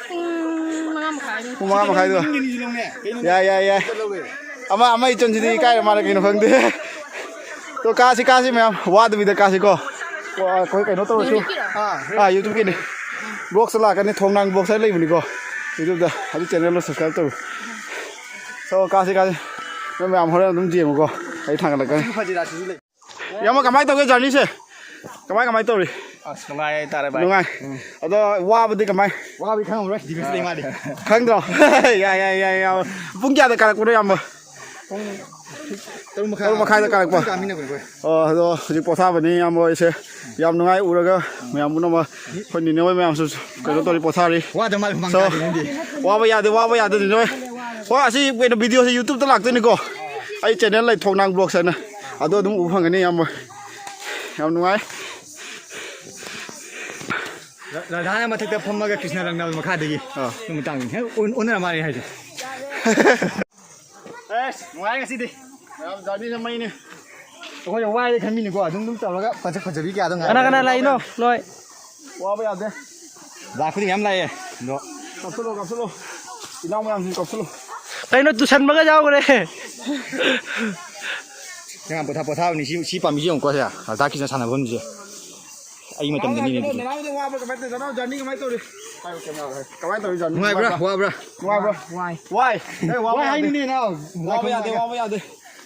ꯄꯨꯡ ꯃꯉꯥ ꯃꯈꯥꯏ꯫ ꯄꯨꯡ ꯃꯉꯥ ꯃꯈꯥꯏꯗꯣ꯫ ꯌꯥꯏ, ꯌꯥꯏ, ꯌꯥꯏ꯫ ꯑꯃ, ꯑꯃ ꯏꯆꯟꯁꯤꯗꯤ ꯏꯀꯥꯏꯔ ꯃꯥꯜꯂꯦ, ꯀꯩꯅꯣ ꯈꯪꯗꯦ꯫ ꯇꯣ, ꯀꯥꯁꯤ, ꯀꯥꯁꯤ ꯃꯌꯥꯝ, ꯋꯥꯗꯕꯤꯗ ꯀꯥꯁꯤꯀꯣ꯫ ꯀꯣ-, ꯑꯩꯈꯣꯏ ꯀꯩꯅꯣ ꯇꯧꯔꯁꯨ꯫ ꯑꯥ, YouTubeꯀꯤꯅꯤ꯫ Vlogsꯇ ꯂꯥꯛꯀꯅꯤ, ꯊꯣꯡꯅꯥꯡ Vlogs ꯍꯥꯏꯅ ꯂꯩꯕꯅꯤꯀꯣ꯫ YouTubeꯇ ꯑꯗꯨ channelꯗꯣ subscribe ꯇꯧ꯫ So, ꯀꯥꯁꯤ, ꯀꯥꯁꯤ꯫ ꯅꯣꯏ ꯃꯌꯥꯝ ꯍꯣꯔꯦꯟ ꯑꯗꯨꯝ ꯌꯦꯡꯉꯨꯀꯣ꯫ ꯑꯩ ꯊꯥꯡꯒꯠꯂꯛꯀꯅꯤ꯫ ꯏꯌꯥꯝꯕ, ꯀꯃꯥꯏ ꯇꯧꯒꯦ journeyꯁꯦ? ꯀꯃꯥꯏ, ꯀꯃꯥꯏ ꯇꯧꯔꯤ? ꯑꯁ, ꯅꯨꯡꯉꯥꯏ ꯍꯥꯏꯇꯥꯔꯦ, ꯚꯥꯏ꯫ ꯅꯨꯡꯉꯥꯏ꯫ ꯎꯝ꯫ ꯑꯗꯣ ꯋꯥꯕꯗꯤ ꯀꯃꯥꯏ? ꯋꯥꯕꯗꯤ ꯈꯪꯉꯝꯃꯔꯣꯏ, defenceꯇ ꯂꯩ ꯃꯥꯗꯤ꯫ ꯈꯪꯗ꯭ꯔꯣ? ꯌꯥꯏ, ꯌꯥꯏ, ꯌꯥꯏ, ꯌꯥꯏ꯫ ꯄꯨꯡ ꯀꯌꯥꯗ ꯀꯥꯔꯛꯄꯅꯣ, ꯏꯌꯥꯝꯕ? ꯄꯨꯡ ꯇꯔꯨꯛ ꯃꯈꯥꯏ꯫ ꯇꯔꯨꯛ ꯃꯈꯥꯏꯗ ꯀꯥꯔꯛꯄ? ꯀꯥꯃꯤꯟꯅꯕꯅꯦ ꯑꯩꯈꯣꯏ꯫ ꯑꯣ, ꯑꯗꯣ ꯍꯧꯖꯤꯛ ꯄꯣꯊꯥꯕꯅꯤ, ꯏꯌꯥꯝꯕ ꯍꯣꯏꯁꯦ꯫ ꯌꯥꯝ ꯅꯨꯡꯉꯥꯏ ꯎꯔꯒ ꯃꯌꯥꯝ ꯄꯨꯝꯅꯃꯛ꯫ ꯑꯩꯈꯣꯏ ꯅꯤꯅꯦ ꯍꯣꯏ ꯃꯌꯥꯝꯁꯨ ꯀꯩꯅꯣ ꯇꯧꯔꯤ, ꯄꯣꯊꯥꯔꯤ꯫ ꯋꯥꯗ ꯃꯥꯜꯂꯦ, ꯍꯨꯃꯥꯡ So, ꯇꯥꯗꯦ ꯅꯪꯗꯤ꯫ ꯋꯥꯕ ꯌꯥꯗꯦ, ꯋꯥꯕ ꯌꯥꯗꯦ, ꯅꯤꯅꯦ ꯍꯣꯏ꯫ ꯍꯣꯏ, ꯑꯁꯤ ꯀꯩꯅꯣ videoꯁꯦ YouTubeꯇ ꯂꯥꯛꯇꯣꯏꯅꯤꯀꯣ꯫ ꯑꯩ channel ꯂꯩ, ꯊꯣꯡꯅꯥꯡ Vlogs ꯍꯥꯏꯅ꯫ ꯑꯗꯣ ꯑꯗꯨꯝ ꯎꯕ ꯐꯪꯒꯅꯤ, ꯏꯌꯥꯝꯕ꯫ ꯌꯥꯝ ꯅꯨꯡꯉꯥꯏ꯫ ꯔꯥ-, ꯔꯥꯙꯥꯅ ꯃꯊꯛꯇ ꯐꯝꯃꯒ ꯀ꯭ꯔꯤꯁꯅ ꯂꯪꯅꯕ ꯃꯈꯥꯗꯒꯤ꯫ ꯑꯥ꯫ ꯑꯗꯨ ꯃꯇꯥꯡꯗꯨꯅꯤ꯫ ꯍꯦꯛ ꯑꯣꯟ-, ꯑꯣꯟꯅꯔ ꯃꯥꯜꯂꯦ ꯍꯥꯏꯁꯦ꯫ ꯑꯦꯁ, ꯅꯨꯡꯉꯥꯏ ꯉꯁꯤꯗꯤ꯫ ꯃꯌꯥꯝ journeyꯁꯦ ꯃꯩꯅꯤ꯫ ꯑꯩꯈꯣꯏꯅ ꯋꯥꯏꯗꯤ ꯈꯟꯕꯤꯅꯤꯀꯣ, ꯑꯗꯨꯝ, ꯑꯗꯨꯝ ꯇꯧꯔꯒ ꯐꯖ ꯐꯖꯕꯤ ꯀꯌꯥꯗꯣ ꯉꯥꯏꯔꯦ꯫ ꯀꯅꯥ ꯀꯅꯥ ꯂꯥꯛꯏꯅꯣ? ꯂꯣꯏ꯫ ꯋꯥꯕ ꯌꯥꯗꯦ꯫ ꯂꯥꯛꯄꯗꯤ ꯃꯌꯥꯝ ꯂꯥꯛꯑꯦ꯫ ꯑꯗꯣ ꯀꯥꯞꯁꯜꯂꯣ, ꯀꯥꯞꯁꯜꯂꯣ꯫ ꯏꯅꯥꯎ ꯃꯌꯥꯝꯁꯤꯡ ꯀꯥꯞꯁꯜꯂꯣ꯫ ꯀꯩꯅꯣ, ꯇꯨꯁꯟꯕꯒ ꯌꯥꯎꯈ꯭ꯔꯦ꯫ ꯉꯥꯏꯍꯥꯛ ꯄꯣꯊꯥ ꯄꯣꯊꯥꯕꯅꯤ꯫ ꯁꯤ ꯁꯤ ꯄꯥꯝꯕꯤꯁꯦ ꯌꯦꯡꯉꯨꯀꯣ꯫ ꯁꯦ ꯂꯣꯛꯇꯥꯛꯀꯤꯁꯤꯅ ꯁꯥꯟꯅꯐꯝꯁꯦ꯫ ꯑꯩꯒꯤ ꯃꯇꯝꯗꯅꯤꯅꯦ ꯑꯗꯨꯗꯤ꯫ ꯅꯅꯥꯎꯗꯤ ꯋꯥꯕ꯭ꯔꯥ ꯀꯃꯥꯏꯅ ꯇꯧꯔꯤ? ꯅꯅꯥꯎ ꯖꯔꯅꯤ ꯀꯃꯥꯏꯅ ꯇꯧꯔꯤ? ꯀꯃꯥꯏꯅ ꯇꯧꯔꯤ ꯖꯔꯅꯤ? ꯅꯨꯡꯉꯥꯏꯕ꯭ꯔꯥ? ꯋꯥꯕ꯭ꯔꯥ? ꯅꯨꯡꯉꯥꯏꯕ꯭ꯔꯥ? ꯋꯥꯏ꯫ ꯋꯥꯏ꯫ ꯑꯦ, ꯋꯥꯕ ꯋꯥꯏ ꯌꯥꯗꯦ꯫ ꯍꯥꯏꯅꯨꯅꯦ, ꯅꯅꯥꯎ꯫ ꯋꯥꯕ ꯌꯥꯗꯦ, ꯋꯥꯕ ꯌꯥꯗꯦ꯫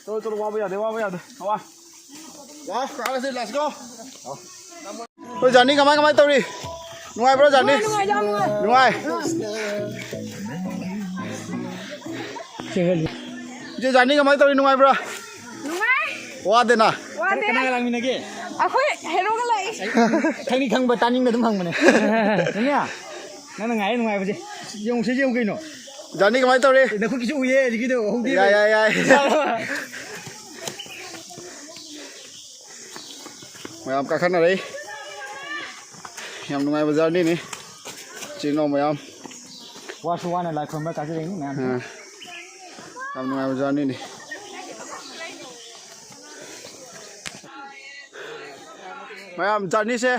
ꯆꯠꯂꯣ, ꯆꯠꯂꯣ, ꯋꯥꯕ ꯌꯥꯗꯦ, ꯋꯥꯕ ꯌꯥꯗꯦ꯫ ꯋꯥ꯫ ꯂꯥꯛꯑꯣ, ꯀꯥꯔꯁꯤ, let's go꯫ ꯑꯩꯈꯣꯏ ꯖꯔꯅꯤ ꯀꯃꯥꯏ, ꯀꯃꯥꯏ ꯇꯧꯔꯤ? ꯅꯨꯡꯉꯥꯏꯕ꯭ꯔꯣ ꯖꯔꯅꯤ? ꯅꯨꯡꯉꯥꯏ, ꯌꯥꯝ ꯅꯨꯡꯉꯥꯏ꯫ ꯅꯨꯡꯉꯥꯏ? ꯏꯆꯦ ꯖꯔꯅꯤ ꯀꯃꯥꯏ ꯇꯧꯔꯤ? ꯅꯨꯡꯉꯥꯏꯕ꯭ꯔꯥ? ꯅꯨꯡꯉꯥꯏ꯫ ꯋꯥꯗꯦꯅ? ꯋꯥꯗꯦ꯫ ꯀꯅꯥꯒ ꯂꯥꯛꯃꯤꯟꯅꯒꯦ? ꯑꯩꯈꯣꯏ ꯍꯦꯔꯣꯒ ꯂꯥꯛꯏ꯫ ꯈꯪꯅꯤ ꯈꯪꯕ ꯇꯥꯅꯤꯡꯅ ꯑꯗꯨꯝ ꯍꯪꯕꯅꯦ꯫ ꯁꯣꯅꯤꯌꯥ, ꯅꯪꯅ ꯉꯥꯏ ꯅꯨꯡꯉꯥꯏꯕꯁꯦ꯫ ꯌꯦꯡꯉꯨꯁꯦ, ꯌꯦꯡꯉꯨ ꯀꯩꯅꯣ꯫ ꯖꯔꯅꯤ ꯀꯃꯥꯏ ꯇꯧꯔꯤ? ꯅꯈꯨꯠꯀꯤꯁꯨ ꯎꯏꯌꯦ, ꯍꯧꯖꯤꯛꯀꯤꯗꯣ ꯎꯍꯧꯗꯦ꯫ ꯌꯥꯏ, ꯌꯥꯏ, ꯌꯥꯏ꯫ ꯃꯌꯥꯝ ꯀꯥꯈꯠꯅꯔꯛꯏ꯫ ꯌꯥꯝ ꯅꯨꯡꯉꯥꯏꯕ ꯖꯔꯅꯤꯅꯤ꯫ ꯏꯆꯤꯟ ꯏꯅꯥꯎ ꯃꯌꯥꯝ꯫ ꯋꯥꯁꯨ ꯋꯥꯅ ꯂꯥꯏ ꯈꯨꯔꯨꯝꯕ ꯀꯥꯖꯔꯛꯏꯅꯤ ꯃꯌꯥꯝ꯫ ꯑꯥ꯫ ꯌꯥꯝ ꯅꯨꯡꯉꯥꯏꯕ ꯖꯔꯅꯤꯅꯤ꯫ ꯃꯌꯥꯝ ꯖꯔꯅꯤꯁꯦ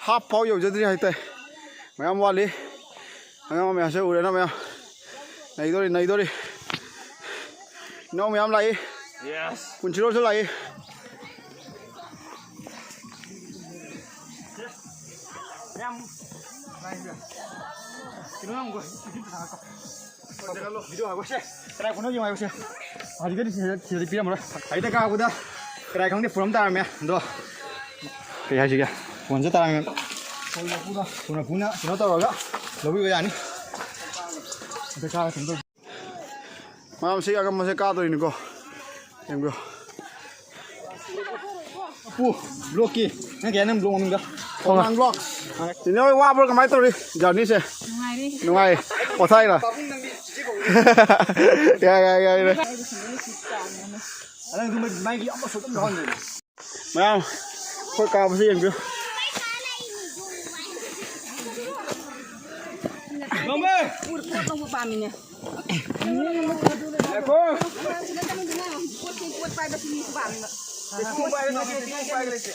half ꯐꯥꯎ ꯌꯧꯖꯗ꯭ꯔꯤ ꯍꯥꯏꯇꯥꯏ꯫ ꯃꯌꯥꯝ ꯋꯥꯠꯂꯤ꯫ ꯑꯉꯥꯡ ꯃꯌꯥꯝꯁꯦ ꯎꯔꯦꯅ ꯃꯌꯥꯝ꯫ ꯅꯩꯗꯣꯔꯤ, ꯅꯩꯗꯣꯔꯤ꯫ ꯏꯅꯥꯎ ꯃꯌꯥꯝ ꯂꯥꯛꯏ꯫ Yes꯫ ꯄꯨꯟꯁꯤꯔꯣꯜꯁꯨ ꯂꯥꯛꯏ꯫ ꯃꯌꯥꯝ ꯂꯥꯛꯏ꯫ ꯀꯩꯅꯣ ꯌꯥꯝ ꯒꯣꯏ꯫ ꯚꯤꯗꯤꯑꯣ ꯍꯥꯞꯄꯁꯦ꯫ ꯀꯅꯥ ꯐꯣꯟꯅꯣ ꯌꯦꯡꯉꯣ ꯍꯥꯏꯕꯁꯦ꯫ ꯍꯧꯖꯤꯛꯀꯗꯤ ꯁꯤꯗ, ꯁꯤꯗꯗꯤ ꯄꯤꯔꯝꯃꯔꯣꯏ꯫ ꯍꯥꯏꯗ ꯀꯥꯕꯗ ꯀꯅꯥ ꯈꯪꯗꯦ ꯐꯣꯟ ꯑꯃ ꯇꯥꯔꯝꯃꯦ꯫ ꯑꯗꯣ ꯀꯩ ꯍꯥꯏꯁꯤꯒꯦ? ꯐꯣꯟꯁꯦ ꯇꯥꯔꯝꯃꯦ꯫ ꯐꯣꯟ ꯃꯄꯨꯅ ꯀꯩꯅꯣ ꯇꯧꯔꯒ ꯂꯧꯕꯤꯕ ꯌꯥꯅꯤ꯫ ꯑꯗ ꯀꯥꯔ ꯀꯩꯅꯣ ꯇꯧ-, ꯃꯌꯥꯝ ꯁꯤ ꯑꯉꯝꯕꯁꯦ ꯀꯥꯗꯣꯏꯅꯤꯀꯣ꯫ ꯌꯦꯡꯕꯤꯌꯨ꯫ ꯄꯨ, ꯕ꯭ꯂꯣꯛꯀꯤ꯫ ꯅꯪ ꯀꯩ ꯍꯥꯏ, ꯅꯪ ꯕ꯭ꯂꯣꯛ ꯃꯃꯤꯡꯗ? ꯊꯣꯡꯅꯥꯡ ꯕ꯭ꯂꯣꯛ꯫ ꯏꯅꯦ ꯍꯣꯏ ꯋꯥꯕ꯭ꯔꯣ? ꯀꯃꯥꯏꯅ ꯇꯧꯔꯤ ꯖꯔꯅꯤꯁꯦ? ꯅꯨꯡꯉꯥꯏꯔꯤ꯫ ꯅꯨꯡꯉꯥꯏ꯫ ꯄꯣꯊꯥꯏꯔꯣ? ꯌꯥꯏ, ꯌꯥꯏ, ꯌꯥꯏ, ꯌꯥꯏ꯫ ꯃꯌꯥꯝ, ꯑꯩꯈꯣꯏ ꯀꯥꯕꯁꯦ ꯌꯦꯡꯕꯤꯌꯨ꯫ ꯉꯝꯃꯦ! ꯄꯣꯠ ꯂꯧꯕ ꯄꯥꯝꯃꯤꯅꯦ꯫ ꯉꯥꯏꯈꯣ꯫ ꯄꯣꯠ ꯄꯥꯏꯕꯁꯤ ꯃꯤ ꯄꯥꯝꯃꯤꯕ꯫ ꯂꯩꯇꯦ, ꯂꯩꯇꯦ, ꯂꯩꯇꯦ꯫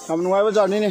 ꯌꯥꯝ ꯅꯨꯡꯉꯥꯏꯕ ꯖꯔꯅꯤꯅꯤ꯫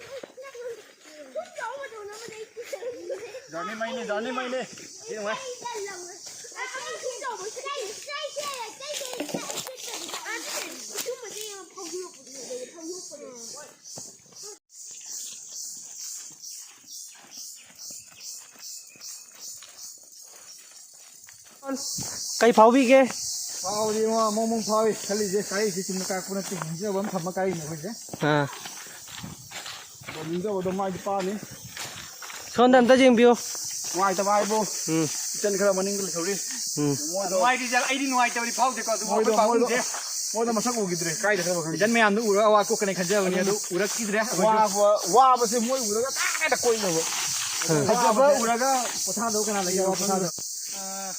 Journey ꯃꯩꯅꯦ, journey ꯃꯩꯅꯦ꯫ ꯁꯤ ꯅꯨꯡꯉꯥꯏ꯫ ꯀꯩ ꯐꯥꯎꯕꯤꯒꯦ? ꯐꯥꯎꯕꯗꯤ ꯃꯑꯣꯡ ꯃꯑꯣꯡ ꯐꯥꯎꯏ꯫ ꯈꯜꯂꯤꯁꯦ ꯀꯥꯏꯁꯦ ꯆꯨꯝꯅ ꯀꯥꯔꯛꯄ ꯅꯠꯇꯦ, ꯅꯤꯡꯖꯕ ꯑꯃ ꯊꯝꯃ ꯀꯥꯏꯔꯤꯅꯦ ꯑꯩꯈꯣꯏꯁꯦ꯫ ꯑꯥ꯫ ꯑꯗꯣ ꯅꯤꯡꯖꯕꯗꯣ ꯃꯥꯏꯗꯤ ꯄꯥꯅꯤ꯫ ꯁꯣꯝꯗ ꯑꯝꯇ ꯌꯦꯡꯕꯤꯌꯨ꯫ ꯅꯨꯡꯉꯥꯏꯇꯕ ꯍꯥꯏꯕꯨ ꯎꯝ꯫ ꯏꯆꯟ ꯈꯔ ꯃꯅꯤꯡꯗ ꯂꯩꯍꯧꯔꯤ꯫ ꯎꯝ꯫ ꯃꯣꯏꯗꯣ ꯅꯨꯡꯉꯥꯏꯔꯤꯁꯦ ꯑꯩꯗꯤ ꯅꯨꯡꯉꯥꯏꯇꯕꯗꯤ ꯐꯥꯎꯗꯦꯀꯣ, ꯑꯗꯨꯕꯨ ꯃꯣꯏꯗꯣ, ꯑꯩꯈꯣꯏ ꯃꯣꯏꯗꯣ, ꯄꯥꯕꯨꯡꯁꯦ ꯃꯣꯏꯗꯣ ꯃꯁꯛ ꯎꯈꯤꯗ꯭ꯔꯦ꯫ ꯀꯥꯏꯗ ꯈꯔ ꯈꯪꯗꯦ꯫ ꯏꯆꯟ ꯃꯌꯥꯝꯗꯣ ꯎꯔꯒ ꯑꯋꯥ ꯀꯣꯛꯀꯅꯤ ꯈꯟꯖꯕꯅꯤ, ꯑꯗꯨ ꯎꯔꯛꯈꯤꯗ꯭ꯔꯦ ꯑꯩꯈꯣꯏꯁꯨ꯫ ꯋꯥꯕ, ꯋꯥꯕꯁꯦ ꯃꯣꯏ ꯎꯔꯒ ꯇꯥꯏꯗ ꯀꯣꯏꯅꯕ꯫ ꯐꯖꯕ ꯎꯔꯒ ꯄꯣꯊꯥꯗꯧ ꯀꯅꯥ ꯂꯩꯒꯦ? ꯋꯥ ꯄꯣꯊꯥꯗꯧ꯫ ꯑꯥ,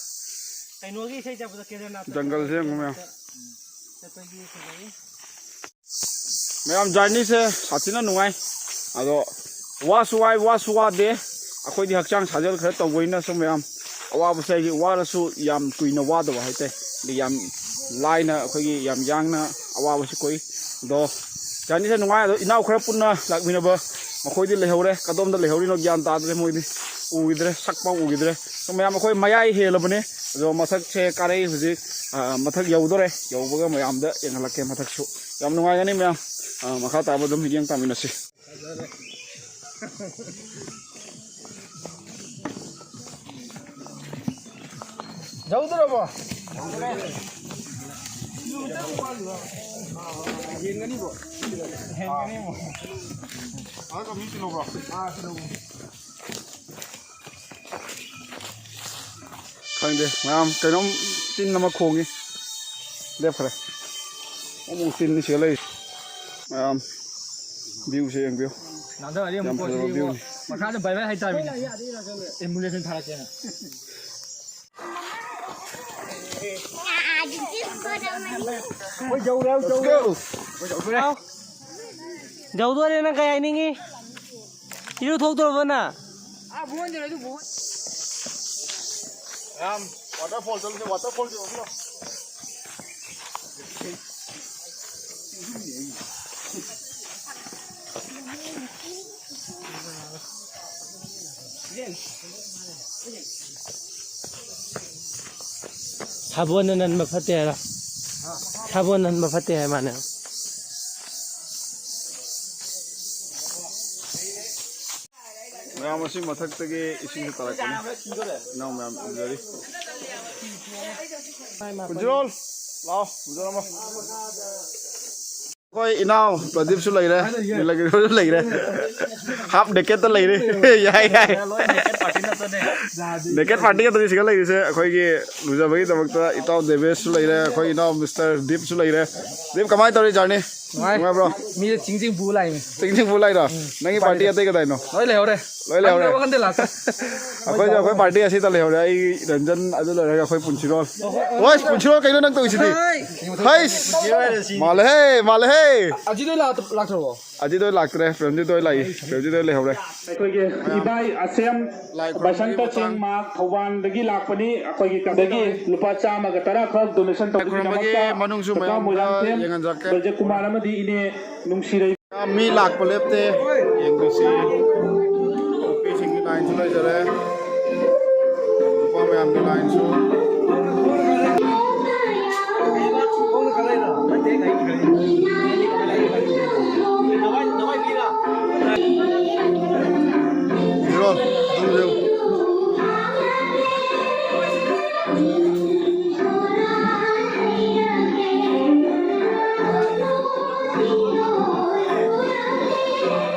ꯀꯩꯅꯣꯒꯤ ꯏꯁꯩ ꯆꯠꯄꯗꯣ, ꯀꯦꯗꯔꯅꯥꯊꯇ ꯗꯪꯒꯜꯁꯦ ꯌꯦꯡꯉꯨ ꯃꯌꯥꯝ꯫ ꯆꯠꯄꯒꯤ ꯐꯖꯩ꯫ ꯃꯌꯥꯝ ꯖꯔꯅꯤꯁꯦ ꯁꯥꯊꯤꯅ ꯅꯨꯡꯉꯥꯏ꯫ ꯑꯗꯣ ꯋꯥꯁꯨ ꯋꯥꯏ, ꯋꯥꯁꯨ ꯋꯥꯗꯦ꯫ ꯑꯩꯈꯣꯏꯗꯤ ꯍꯛꯆꯥꯡ ꯁꯥꯖꯦꯜ ꯈꯔ ꯇꯧꯕꯅꯤꯅꯁꯨ ꯃꯌꯥꯝ ꯑꯋꯥꯕꯁꯦ ꯍꯥꯏꯗꯤ ꯋꯥꯔꯁꯨ ꯌꯥꯝ ꯀꯨꯏꯅ ꯋꯥꯗꯕ ꯍꯥꯏꯇꯥꯔꯦ꯫ ꯑꯗꯩ ꯌꯥꯝ ꯂꯥꯏꯅ ꯑꯩꯈꯣꯏꯒꯤ ꯌꯥꯝ ꯌꯥꯡꯅ ꯑꯋꯥꯕꯁꯤ ꯀꯣꯛꯏ꯫ ꯑꯗꯣ ꯖꯔꯅꯤꯁꯦ ꯅꯨꯡꯉꯥꯏ꯫ ꯑꯗꯣ ꯏꯅꯥꯎ ꯈꯔ ꯄꯨꯟꯅ ꯂꯥꯛꯃꯤꯟꯅꯕ ꯃꯈꯣꯏꯗꯤ ꯂꯩꯍꯧꯔꯦ꯫ ꯀꯗꯣꯝꯗ ꯂꯩꯍꯧꯔꯤꯅꯣ ꯒ꯭ꯌꯥꯟ ꯇꯥꯗ꯭ꯔꯦ ꯃꯣꯏꯗꯤ꯫ ꯎꯈꯤꯗ꯭ꯔꯦ, ꯁꯛ ꯐꯥꯎ ꯎꯈꯤꯗ꯭ꯔꯦ꯫ ꯑꯗꯣ ꯃꯌꯥꯝ ꯑꯩꯈꯣꯏ ꯃꯌꯥꯏ ꯍꯦꯜꯂꯕꯅꯦ꯫ ꯑꯗꯣ ꯃꯊꯛꯁꯦ ꯀꯥꯔꯛꯏ ꯍꯧꯖꯤꯛ꯫ ꯑ, ꯃꯊꯛ ꯌꯧꯗꯣꯔꯦ꯫ ꯌꯧꯕꯒ ꯃꯌꯥꯝꯗ ꯌꯦꯡꯍꯜꯂꯛꯀꯦ ꯃꯊꯛꯁꯨ꯫ ꯌꯥꯝ ꯅꯨꯡꯉꯥꯏꯒꯅꯤ ꯃꯌꯥꯝ꯫ ꯑ, ꯃꯈꯥ ꯇꯥꯕ ꯑꯗꯨꯝ ꯌꯦꯡ ꯇꯥꯃꯤꯟꯅꯁꯤ꯫ ꯌꯧꯗꯣꯔꯕꯣ? ꯍꯦꯟꯒꯅꯤꯕꯣ꯫ ꯍꯦꯟꯒꯅꯤꯕꯣ꯫ ꯑꯥ, ꯆꯠꯂꯨꯕ꯭ꯔꯣ? ꯑꯥ, ꯆꯠꯂꯨꯕ꯭ꯔꯣ? ꯈꯪꯗꯦ, ꯃꯌꯥꯝ ꯀꯩꯅꯣꯝ ꯇꯤꯟ ꯑꯃ ꯈꯣꯡꯉꯤ꯫ ꯂꯦꯞꯈ꯭ꯔꯦ꯫ ꯑꯃꯨꯛ ꯇꯤꯟꯅꯤ ꯁꯤꯗ ꯂꯩꯔꯤꯁꯦ꯫ ꯃꯌꯥꯝ ꯚ꯭ꯌꯨꯁꯦ ꯌꯦꯡꯕꯤꯌꯨ꯫ ꯅꯥꯟꯊꯔꯗꯤ ꯑꯃꯨꯛ ꯌꯥꯝ ꯐꯖꯕ ꯀꯣꯠꯊꯣꯛꯑꯦ ꯏꯕꯣ꯫ ꯚ꯭ꯌꯨꯅꯤ꯫ ꯃꯈꯥꯗ ꯚꯥꯏ ꯚꯥꯏ ꯍꯥꯏꯇꯥꯔꯦꯅꯦ꯫ ꯑꯦ, ꯃꯨꯂꯦꯁꯟ ꯊꯥꯔꯛꯀꯦꯅ꯫ ꯑꯩꯈꯣꯏ ꯌꯧꯔꯦ, ꯌꯧꯔꯦ꯫ ꯌꯧꯗꯣꯔꯦ, ꯅꯪ ꯀꯩ ꯍꯥꯏꯅꯤꯡꯉꯤ? ꯏꯔꯨ ꯊꯣꯛꯇ꯭ꯔꯕꯣ ꯅꯪ? ꯌꯥꯝ waterfall ꯆꯠꯂꯨꯁꯦ, waterfall ꯌꯧꯔꯨꯁꯤꯔꯣ? ꯁꯥꯕꯣꯟꯅ ꯅꯟꯕ ꯐꯠꯇꯦ ꯍꯥꯏꯔꯣ? ꯁꯥꯕꯣꯟ ꯅꯟꯕ ꯐꯠꯇꯦ ꯍꯥꯏ ꯃꯥꯅꯦ꯫ ꯃꯌꯥꯝ ꯑꯁꯤ ꯃꯊꯛꯇꯒꯤ ꯏꯁꯤꯡꯁꯨ ꯇꯥꯔꯛꯄꯅꯤ꯫ ꯏꯅꯥꯎ ꯃꯌꯥꯝ ꯎꯖꯔꯤ꯫ ꯄꯨꯟꯁꯤꯔꯣꯜ, ꯂꯥꯛꯑꯣ, ꯎꯖꯔꯝꯃꯣ꯫ ꯑꯩꯈꯣꯏ ꯏꯅꯥꯎ ꯄ꯭ꯔꯗꯤꯞꯁꯨ ꯂꯩꯔꯦ, ꯅꯤꯂꯒꯤꯔꯤꯁꯨ ꯂꯩꯔꯦ, ꯍꯥꯞ ꯅꯦꯀꯦꯠꯇ ꯂꯩꯔꯦ꯫ ꯌꯥꯏ, ꯌꯥꯏ꯫ ꯅꯦꯀꯦꯠ ꯄꯥꯔꯇꯤ ꯉꯥꯛꯇꯅꯤ ꯁꯤꯗ ꯂꯩꯔꯤꯁꯦ꯫ ꯑꯩꯈꯣꯏꯒꯤ ꯂꯨꯖꯕꯒꯤꯗꯃꯛꯇ ꯏꯇꯥꯎ ꯗꯦꯕꯦꯁꯁꯨ ꯂꯩꯔꯦ, ꯑꯩꯈꯣꯏ ꯏꯅꯥꯎ ꯃꯤꯁꯇꯔ ꯗꯤꯞꯁꯨ ꯂꯩꯔꯦ꯫ ꯗꯤꯞ, ꯀꯃꯥꯏꯅ ꯇꯧꯔꯤ ꯖꯔꯅꯤ? ꯅꯨꯡꯉꯥꯏ꯫ ꯅꯨꯡꯉꯥꯏꯕ꯭ꯔꯣ? ꯃꯤꯁꯦ ꯆꯤꯡ ꯆꯤꯡ ꯄꯨ ꯂꯥꯛꯏꯅꯦ꯫ ꯆꯤꯡ ꯆꯤꯡ ꯄꯨ ꯂꯥꯛꯏꯔꯣ? ꯎꯝ꯫ ꯅꯪꯒꯤ ꯄꯥꯔꯇꯤ ꯑꯇꯩ ꯀꯗꯥꯏꯅꯣ? ꯂꯣꯏ ꯂꯩꯍꯧꯔꯦ꯫ ꯂꯣꯏ ꯂꯩꯍꯧꯔꯦ꯫ ꯈꯪꯗꯦ, ꯈꯪꯗꯦ, ꯂꯥꯁꯇ꯫ ꯑꯩꯈꯣꯏꯁꯨ ꯑꯩꯈꯣꯏ ꯄꯥꯔꯇꯤ ꯑꯁꯤꯗ ꯂꯩꯍꯧꯔꯦ꯫ ꯑꯩ, ꯔꯟꯖꯟ, ꯑꯗꯨ ꯂꯩꯔꯒ ꯑꯩꯈꯣꯏ ꯄꯨꯟꯁꯤꯔꯣꯜ꯫ ꯍꯣꯏ, ꯄꯨꯟꯁꯤꯔꯣꯜ ꯀꯩꯅꯣ ꯅꯪ ꯇꯧꯔꯤꯁꯤꯗꯤ? ꯍꯩꯁ! ꯃꯥꯜꯂꯦꯍꯦ, ꯃꯥꯜꯂꯦꯍꯦ꯫ ꯑꯖꯤꯠ ꯍꯣꯏ ꯂꯥꯛ-, ꯂꯥꯛꯇ꯭ꯔꯕꯣ? ꯑꯖꯤꯠ ꯍꯣꯏ ꯂꯥꯛꯇ꯭ꯔꯦ, ꯄ꯭ꯔꯦꯝꯖꯤꯠ ꯍꯣꯏ ꯂꯥꯛꯏ, ꯄ꯭ꯔꯦꯝꯖꯤꯠ ꯍꯣꯏ ꯂꯩꯍꯧꯔꯦ꯫ ꯑꯩꯈꯣꯏꯒꯤ ꯏꯕꯥꯏ ꯑꯁꯦꯝ ꯂꯥꯏ ꯈꯨꯔꯨꯝꯕꯒꯤ ꯕꯁꯟꯇ ꯁꯤꯡ ꯃꯇꯥꯡ꯫ ꯃꯥꯔꯛ ꯊꯧꯕꯥꯜꯗꯒꯤ ꯂꯥꯛꯄꯅꯤ꯫ ꯑꯩꯈꯣꯏꯒꯤ ꯀꯛꯆꯤꯡꯗꯒꯤ ꯂꯨꯄꯥ ꯆꯥꯝꯃꯒ ꯇꯔꯥ ꯈꯛ ꯗꯣꯅꯦꯁꯟ ꯂꯥꯏ ꯈꯨꯔꯨꯝꯕꯒꯤ ꯇꯧꯕꯒꯤꯗꯃꯛꯇ ꯃꯅꯨꯡꯁꯨ ꯀꯀꯥ ꯃꯌꯥꯝꯗ ꯃꯣꯏꯔꯥꯡꯊꯦꯝ ꯌꯦꯡꯍꯟꯖꯔꯛꯀꯦ꯫ ꯕ꯭ꯔꯖꯀꯨꯃꯥꯔ ꯑꯃꯗꯤ ꯏꯅꯦ ꯅꯨꯡꯁꯤꯔꯩ ꯃꯤ ꯂꯥꯛꯄ ꯂꯦꯞꯇꯦ꯫ ꯌꯦꯡꯕꯤꯁꯤ꯫ ꯅꯨꯄꯤꯁꯤꯡꯒꯤ ꯂꯥꯏꯟꯁꯨ ꯂꯩꯖꯔꯦ꯫ ꯅꯨꯄꯥ ꯃꯌꯥꯝꯒꯤ ꯂꯥꯏꯟꯁꯨ꯫ ꯍꯤꯔꯣ, ꯑꯗꯨꯝ ꯂꯩꯌꯨ꯫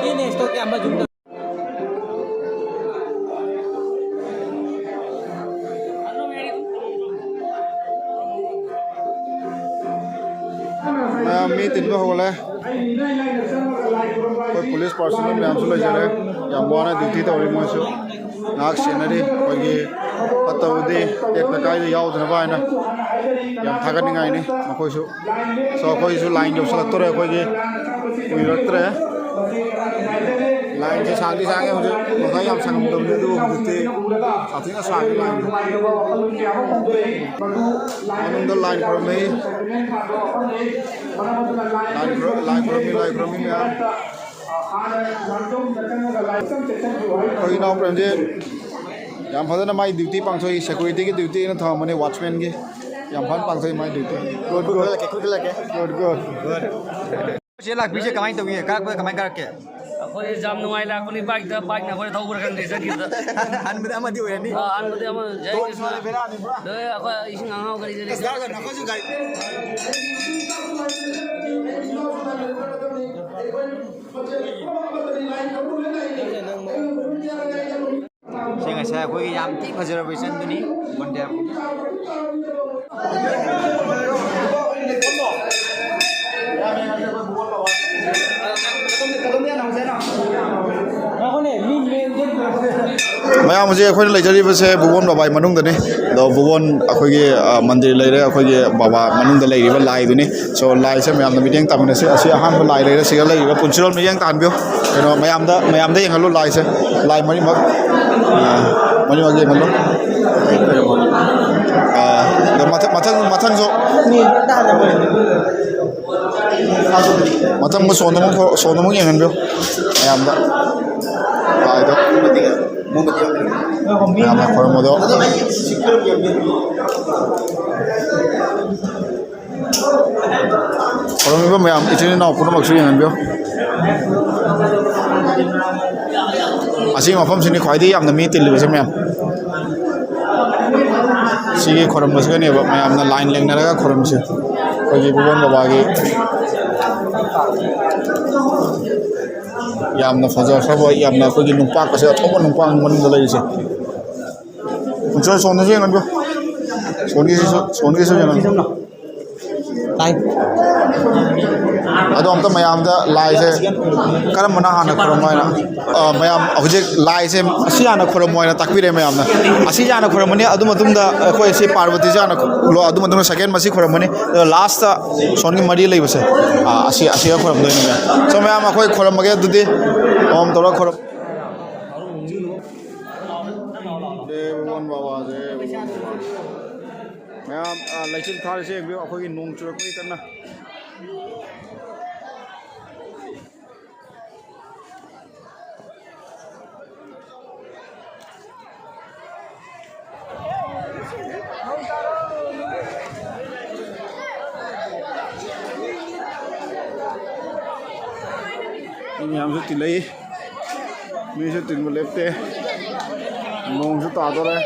ꯃꯌꯥꯝ ꯃꯤ ꯇꯤꯟꯕ ꯍꯧꯒꯠꯂꯦ꯫ ꯑꯩꯈꯣꯏ ꯄꯨꯂꯤꯁ ꯄꯥꯔꯁꯣꯅꯦꯜ ꯃꯌꯥꯝꯁꯨ ꯂꯩꯖꯔꯦ꯫ ꯌꯥꯝ ꯋꯥꯅ ꯗ꯭ꯌꯨꯇꯤ ꯇꯧꯔꯤ ꯃꯣꯏꯁꯨ꯫ ꯉꯥꯏꯍꯥꯛ ꯁꯦꯟꯅꯔꯤ꯫ ꯑꯩꯈꯣꯏꯒꯤ ꯐꯠꯇꯕꯗꯤ ꯇꯦꯛꯇ ꯀꯥꯏꯗ ꯌꯥꯎꯗꯅꯕ ꯍꯥꯏꯅ ꯌꯥꯝ ꯊꯥꯒꯠꯅꯤꯡꯉꯥꯏꯅꯤ ꯃꯈꯣꯏꯁꯨ꯫ So, ꯑꯩꯈꯣꯏꯁꯨ ꯂꯥꯏꯟ ꯌꯧꯁꯤꯜꯂꯛꯇꯣꯔꯦ꯫ ꯑꯩꯈꯣꯏꯒꯤ ꯀꯨꯏꯔꯛꯇ꯭ꯔꯦ꯫ ꯂꯥꯏꯟꯁꯦ ꯁꯥꯡꯗꯤ ꯁꯥꯡꯉꯦ ꯍꯧꯖꯤꯛ꯫ ꯉꯁꯥꯏ ꯌꯥꯝ ꯁꯥꯡꯉꯝꯗꯕꯅꯦ, ꯑꯗꯨꯕꯨ ꯍꯧꯖꯤꯛꯇꯤ ꯁꯥꯊꯤꯅ ꯁꯥꯡꯉꯦ ꯂꯥꯏꯟꯁꯦ꯫ ꯃꯅꯨꯡꯗ ꯂꯥꯏꯟ ꯈꯨꯔꯨꯝꯅꯩ꯫ ꯂꯥꯏꯟ ꯈꯨꯔꯨꯝ-, ꯂꯥꯏꯟ ꯈꯨꯔꯨꯝꯃꯤ, ꯂꯥꯏ ꯈꯨꯔꯨꯝꯃꯤ ꯃꯌꯥꯝ꯫ ꯑꯩꯈꯣꯏ ꯏꯅꯥꯎ ꯄ꯭ꯔꯦꯝꯖꯤꯠ ꯌꯥꯝ ꯐꯖꯅ ꯃꯥꯏ ꯗ꯭ꯌꯨꯇꯤ ꯄꯥꯡꯊꯣꯛꯏ, ꯁꯦꯀ꯭ꯌꯨꯔꯤꯇꯤꯒꯤ ꯗ꯭ꯌꯨꯇꯤ ꯑꯩꯅ ꯊꯝꯃꯝꯕꯅꯤ, ꯋꯥꯠꯆꯃꯦꯟꯒꯤ꯫ ꯌꯥꯝ ꯐꯖꯅ ꯄꯥꯡꯊꯣꯛꯏ ꯃꯥꯏ duty꯫ Good, good꯫ ꯈꯨꯒꯠꯂꯛꯀꯦ, ꯈꯨꯒꯠꯂꯛꯀꯦ꯫ Good, good꯫ ꯁꯤ ꯂꯥꯛꯄꯤꯁꯦ ꯀꯃꯥꯏꯅ ꯇꯧꯒꯤ? ꯀꯥꯔꯛꯄꯗ ꯀꯃꯥꯏꯅ ꯀꯥꯔꯛꯀꯦ? ꯑꯩꯈꯣꯏ ꯌꯥꯝ ꯅꯨꯡꯉꯥꯏ ꯂꯥꯛꯄꯅꯤ bike ꯇ, bike ꯅ ꯑꯩꯈꯣꯏ ꯊꯧꯕ꯭ꯔꯥ ꯈꯪꯗꯦ ꯆꯠꯈꯤꯕꯗ꯫ ꯍꯟꯕꯗ ꯑꯃꯗꯤ ꯑꯣꯏꯔꯅꯤ꯫ ꯑꯥ, ꯍꯟꯕꯗꯤ ꯑꯃ, ꯖꯩ ꯀ꯭ꯔꯤꯁꯅ꯫ ꯂꯣꯏ ꯑꯩꯈꯣꯏ ꯏꯁꯤꯡ ꯑꯉꯥꯡꯕ ꯒꯥꯔꯤꯗ ꯂꯦꯞꯄ꯫ ꯁꯤ ꯉꯁꯥꯏ ꯑꯩꯈꯣꯏꯒꯤ ꯌꯥꯝ ꯊꯤ ꯐꯖꯔꯕ ꯏꯆꯟꯗꯨꯅꯤ, ꯕꯣꯟꯗꯦꯝ꯫ ꯃꯌꯥꯝ, ꯍꯧꯖꯤꯛ ꯑꯩꯈꯣꯏꯅ ꯂꯩꯖꯔꯤꯕꯁꯦ ꯕꯨꯕꯣꯟ ꯕꯕꯥꯒꯤ ꯃꯅꯨꯡꯗꯅꯤ꯫ ꯑꯗꯣ ꯕꯨꯕꯣꯟ ꯑꯩꯈꯣꯏꯒꯤ, ꯑ, ꯃꯟꯗꯤꯔ ꯂꯩꯔꯦ, ꯑꯩꯈꯣꯏꯒꯤ ꯕꯕꯥ ꯃꯅꯨꯡꯗ ꯂꯩꯔꯤꯕ ꯂꯥꯏꯗꯨꯅꯤ꯫ So, ꯂꯥꯏꯁꯦ ꯃꯌꯥꯝꯅ ꯃꯤꯠꯌꯦꯡ ꯇꯥꯃꯤꯟꯅꯁꯤ꯫ ꯑꯁꯤ ꯑꯍꯥꯟꯕ ꯂꯥꯏ ꯂꯩꯔꯦ, ꯁꯤꯒ ꯂꯩꯔꯤꯕ ꯄꯨꯟꯁꯤꯔꯣꯜ ꯃꯤꯠꯌꯦꯡ ꯇꯥꯍꯟꯕꯤꯌꯨ꯫ ꯀꯩꯅꯣ, ꯃꯌꯥꯝꯗ, ꯃꯌꯥꯝꯗ ꯌꯦꯡꯍꯜꯂꯨ ꯂꯥꯏꯁꯦ꯫ ꯂꯥꯏ ꯃꯔꯤꯃꯛ, ꯑ, ꯃꯔꯤꯃꯛ ꯌꯦꯡꯍꯜꯂꯨ꯫ ꯑ, ꯑꯗꯣ ꯃꯊꯪ, ꯃꯊꯪ, ꯃꯊꯪꯁꯨ꯫ ꯃꯊꯪ ꯑꯃꯨꯛ ꯁꯣꯟꯗ ꯑꯃꯨꯛ ꯈꯣ-, ꯁꯣꯟꯗ ꯑꯃꯨꯛ ꯌꯦꯡꯍꯟꯕꯤꯌꯨ ꯃꯌꯥꯝꯗ꯫ ꯂꯥꯏꯗꯣ꯫ ꯃꯌꯥꯝꯅ ꯈꯣꯏꯔꯝꯕꯗꯣ꯫ ꯈꯣꯏꯔꯝꯃꯤꯕ ꯃꯌꯥꯝ, ꯏꯆꯤꯟ ꯏꯅꯥꯎ ꯄꯨꯝꯅꯃꯛꯁꯨ ꯌꯦꯡꯍꯟꯕꯤꯌꯨ꯫ ꯑꯁꯤꯒꯤ ꯃꯐꯝꯁꯤꯅꯤ ꯈ꯭ꯋꯥꯏꯗꯒꯤ ꯌꯥꯝꯅ ꯃꯤ ꯇꯤꯜꯂꯤꯕꯁꯦ ꯃꯌꯥꯝ꯫ ꯁꯤꯒꯤ ꯈꯣꯏꯔꯝꯕꯁꯤꯒꯅꯦꯕ ꯃꯌꯥꯝꯅ line ꯂꯦꯡꯅꯔꯒ ꯈꯣꯏꯔꯝꯃꯤꯁꯦ꯫ ꯑꯩꯈꯣꯏꯒꯤ ꯕꯨꯕꯣꯟ ꯕꯕꯥꯒꯤ ꯌꯥꯝꯅ ꯐꯖꯈ꯭ꯔꯕ, ꯌꯥꯝꯅ ꯑꯩꯈꯣꯏꯒꯤ ꯅꯨꯡꯄꯥꯛ ꯑꯁꯦ ꯑꯊꯧꯕ ꯅꯨꯡꯄꯥꯛ ꯃꯅꯨꯡꯗ ꯂꯩꯔꯤꯁꯦ꯫ ꯁꯣꯝ-, ꯁꯣꯝꯗꯁꯨ ꯌꯦꯡꯍꯟꯕꯤꯌꯨ꯫ ꯁꯣꯝꯒꯤꯁꯤꯁꯨ, ꯁꯣꯝꯒꯤꯁꯨ ꯌꯦꯡꯍꯟꯕꯤꯌꯨ꯫ ꯇꯥꯏ꯫ ꯑꯗꯣ ꯑꯝꯇ ꯃꯌꯥꯝꯗ ꯂꯥꯏꯁꯦ ꯀꯔꯝꯕꯅ ꯍꯥꯟꯅ ꯈꯨꯔꯨꯝꯃꯣ ꯍꯥꯏꯅ? ꯑ, ꯃꯌꯥꯝ ꯍꯧꯖꯤꯛ ꯂꯥꯏꯁꯦ ꯑꯁꯤ ꯍꯥꯟꯅ ꯈꯨꯔꯨꯝꯃꯣ ꯍꯥꯏꯅ ꯇꯥꯛꯄꯤꯔꯦ ꯃꯌꯥꯝꯅ꯫ ꯑꯁꯤ ꯍꯥꯟꯅ ꯈꯨꯔꯨꯝꯃꯅꯤ, ꯑꯗꯨ ꯃꯇꯨꯡꯗ ꯑꯩꯈꯣꯏ ꯁꯤ ꯄꯥꯔꯕꯇꯤꯁꯦ ꯍꯥꯟꯅ ꯈꯨ-, ꯂꯣ-, ꯑꯗꯨ ꯃꯇꯨꯡꯗ second ꯃꯁꯤ ꯈꯨꯔꯨꯝꯃꯅꯤ꯫ ꯑꯗꯣ last ꯁꯣꯝꯒꯤ ꯃꯔꯤ ꯂꯩꯕꯁꯦ, ꯑ, ꯑꯁꯤ, ꯑꯁꯤꯒ ꯈꯨꯔꯨꯝꯗꯣꯏꯅꯦ ꯃꯌꯥꯝ꯫ So ꯃꯌꯥꯝ ꯑꯩꯈꯣꯏ ꯈꯨꯔꯨꯝꯃꯒꯦ ꯑꯗꯨꯗꯤ꯫ ꯑꯣꯝ ꯇꯧꯔ ꯈꯨꯔꯨꯝ-, ꯖꯦ ꯕꯣꯟ ꯕꯥꯕꯥ, ꯖꯦ ꯕꯣꯟ ꯕꯥꯕꯥ꯫ ꯃꯌꯥꯝ, ꯑ, ꯂꯩꯆꯤꯜ ꯊꯥꯔꯤꯁꯦ ꯌꯦꯡꯕꯤꯌꯨ, ꯑꯩꯈꯣꯏꯒꯤ ꯅꯣꯡ ꯆꯨꯔꯛꯄꯒꯤ ꯀꯟꯅ꯫ ꯃꯤ ꯃꯌꯥꯝꯁꯨ ꯇꯤꯜꯂꯛꯏ꯫ ꯃꯤꯁꯨ ꯇꯤꯟꯕ ꯂꯦꯞꯇꯦ꯫ ꯅꯣꯡꯁꯨ ꯇꯥꯗꯣꯔꯦ꯫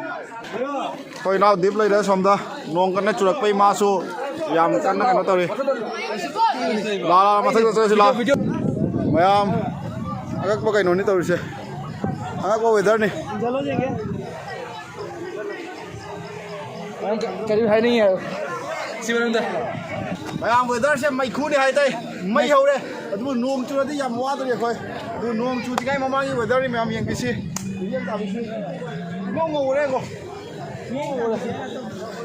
ꯑꯩꯈꯣꯏ ꯏꯅꯥꯎ ꯗꯤꯞ ꯂꯩꯔꯦ ꯁꯣꯝꯗ꯫ ꯅꯣꯡ ꯀꯟꯅ ꯆꯨꯔꯛꯄꯩ ꯃꯥꯁꯨ ꯌꯥꯝ ꯀꯟꯅ ꯀꯩꯅꯣ ꯇꯧꯔꯤ꯫ ꯂꯥ, ꯂꯥ, ꯃꯊꯛꯇ ꯆꯠꯂꯁꯤ ꯂꯥ꯫ ꯃꯌꯥꯝ ꯑꯉꯛꯄ ꯀꯩꯅꯣꯅꯤ ꯇꯧꯔꯤꯁꯦ꯫ ꯑꯉꯛꯄ ꯋꯦꯗꯔꯅꯤ꯫ ꯀꯔꯤ ꯍꯥꯏꯅꯤꯡꯉꯤ ꯍꯥꯏꯕ? ꯁꯤ ꯃꯔꯝꯗ꯫ ꯃꯌꯥꯝ ꯋꯦꯗꯔꯁꯦ ꯃꯩꯈꯨꯅꯤ ꯍꯥꯏꯇꯥꯏ꯫ ꯃꯩ ꯍꯧꯔꯦ꯫ ꯑꯗꯨꯕꯨ ꯅꯣꯡ ꯆꯨꯔꯗꯤ ꯌꯥꯝ ꯋꯥꯗꯣꯔꯤ ꯑꯩꯈꯣꯏ꯫ ꯑꯗꯨ ꯅꯣꯡ ꯆꯨꯗ꯭ꯔꯤꯉꯩ ꯃꯃꯥꯡꯒꯤ ꯋꯦꯗꯔꯅꯤ ꯃꯌꯥꯝ ꯌꯦꯡꯕꯤꯁꯤ꯫ ꯌꯦꯡ ꯇꯥꯕꯤꯁꯤ꯫ ꯏꯉꯧ ꯉꯧꯔꯦꯀꯣ꯫ ꯏꯉꯧ ꯉꯧꯔꯦ꯫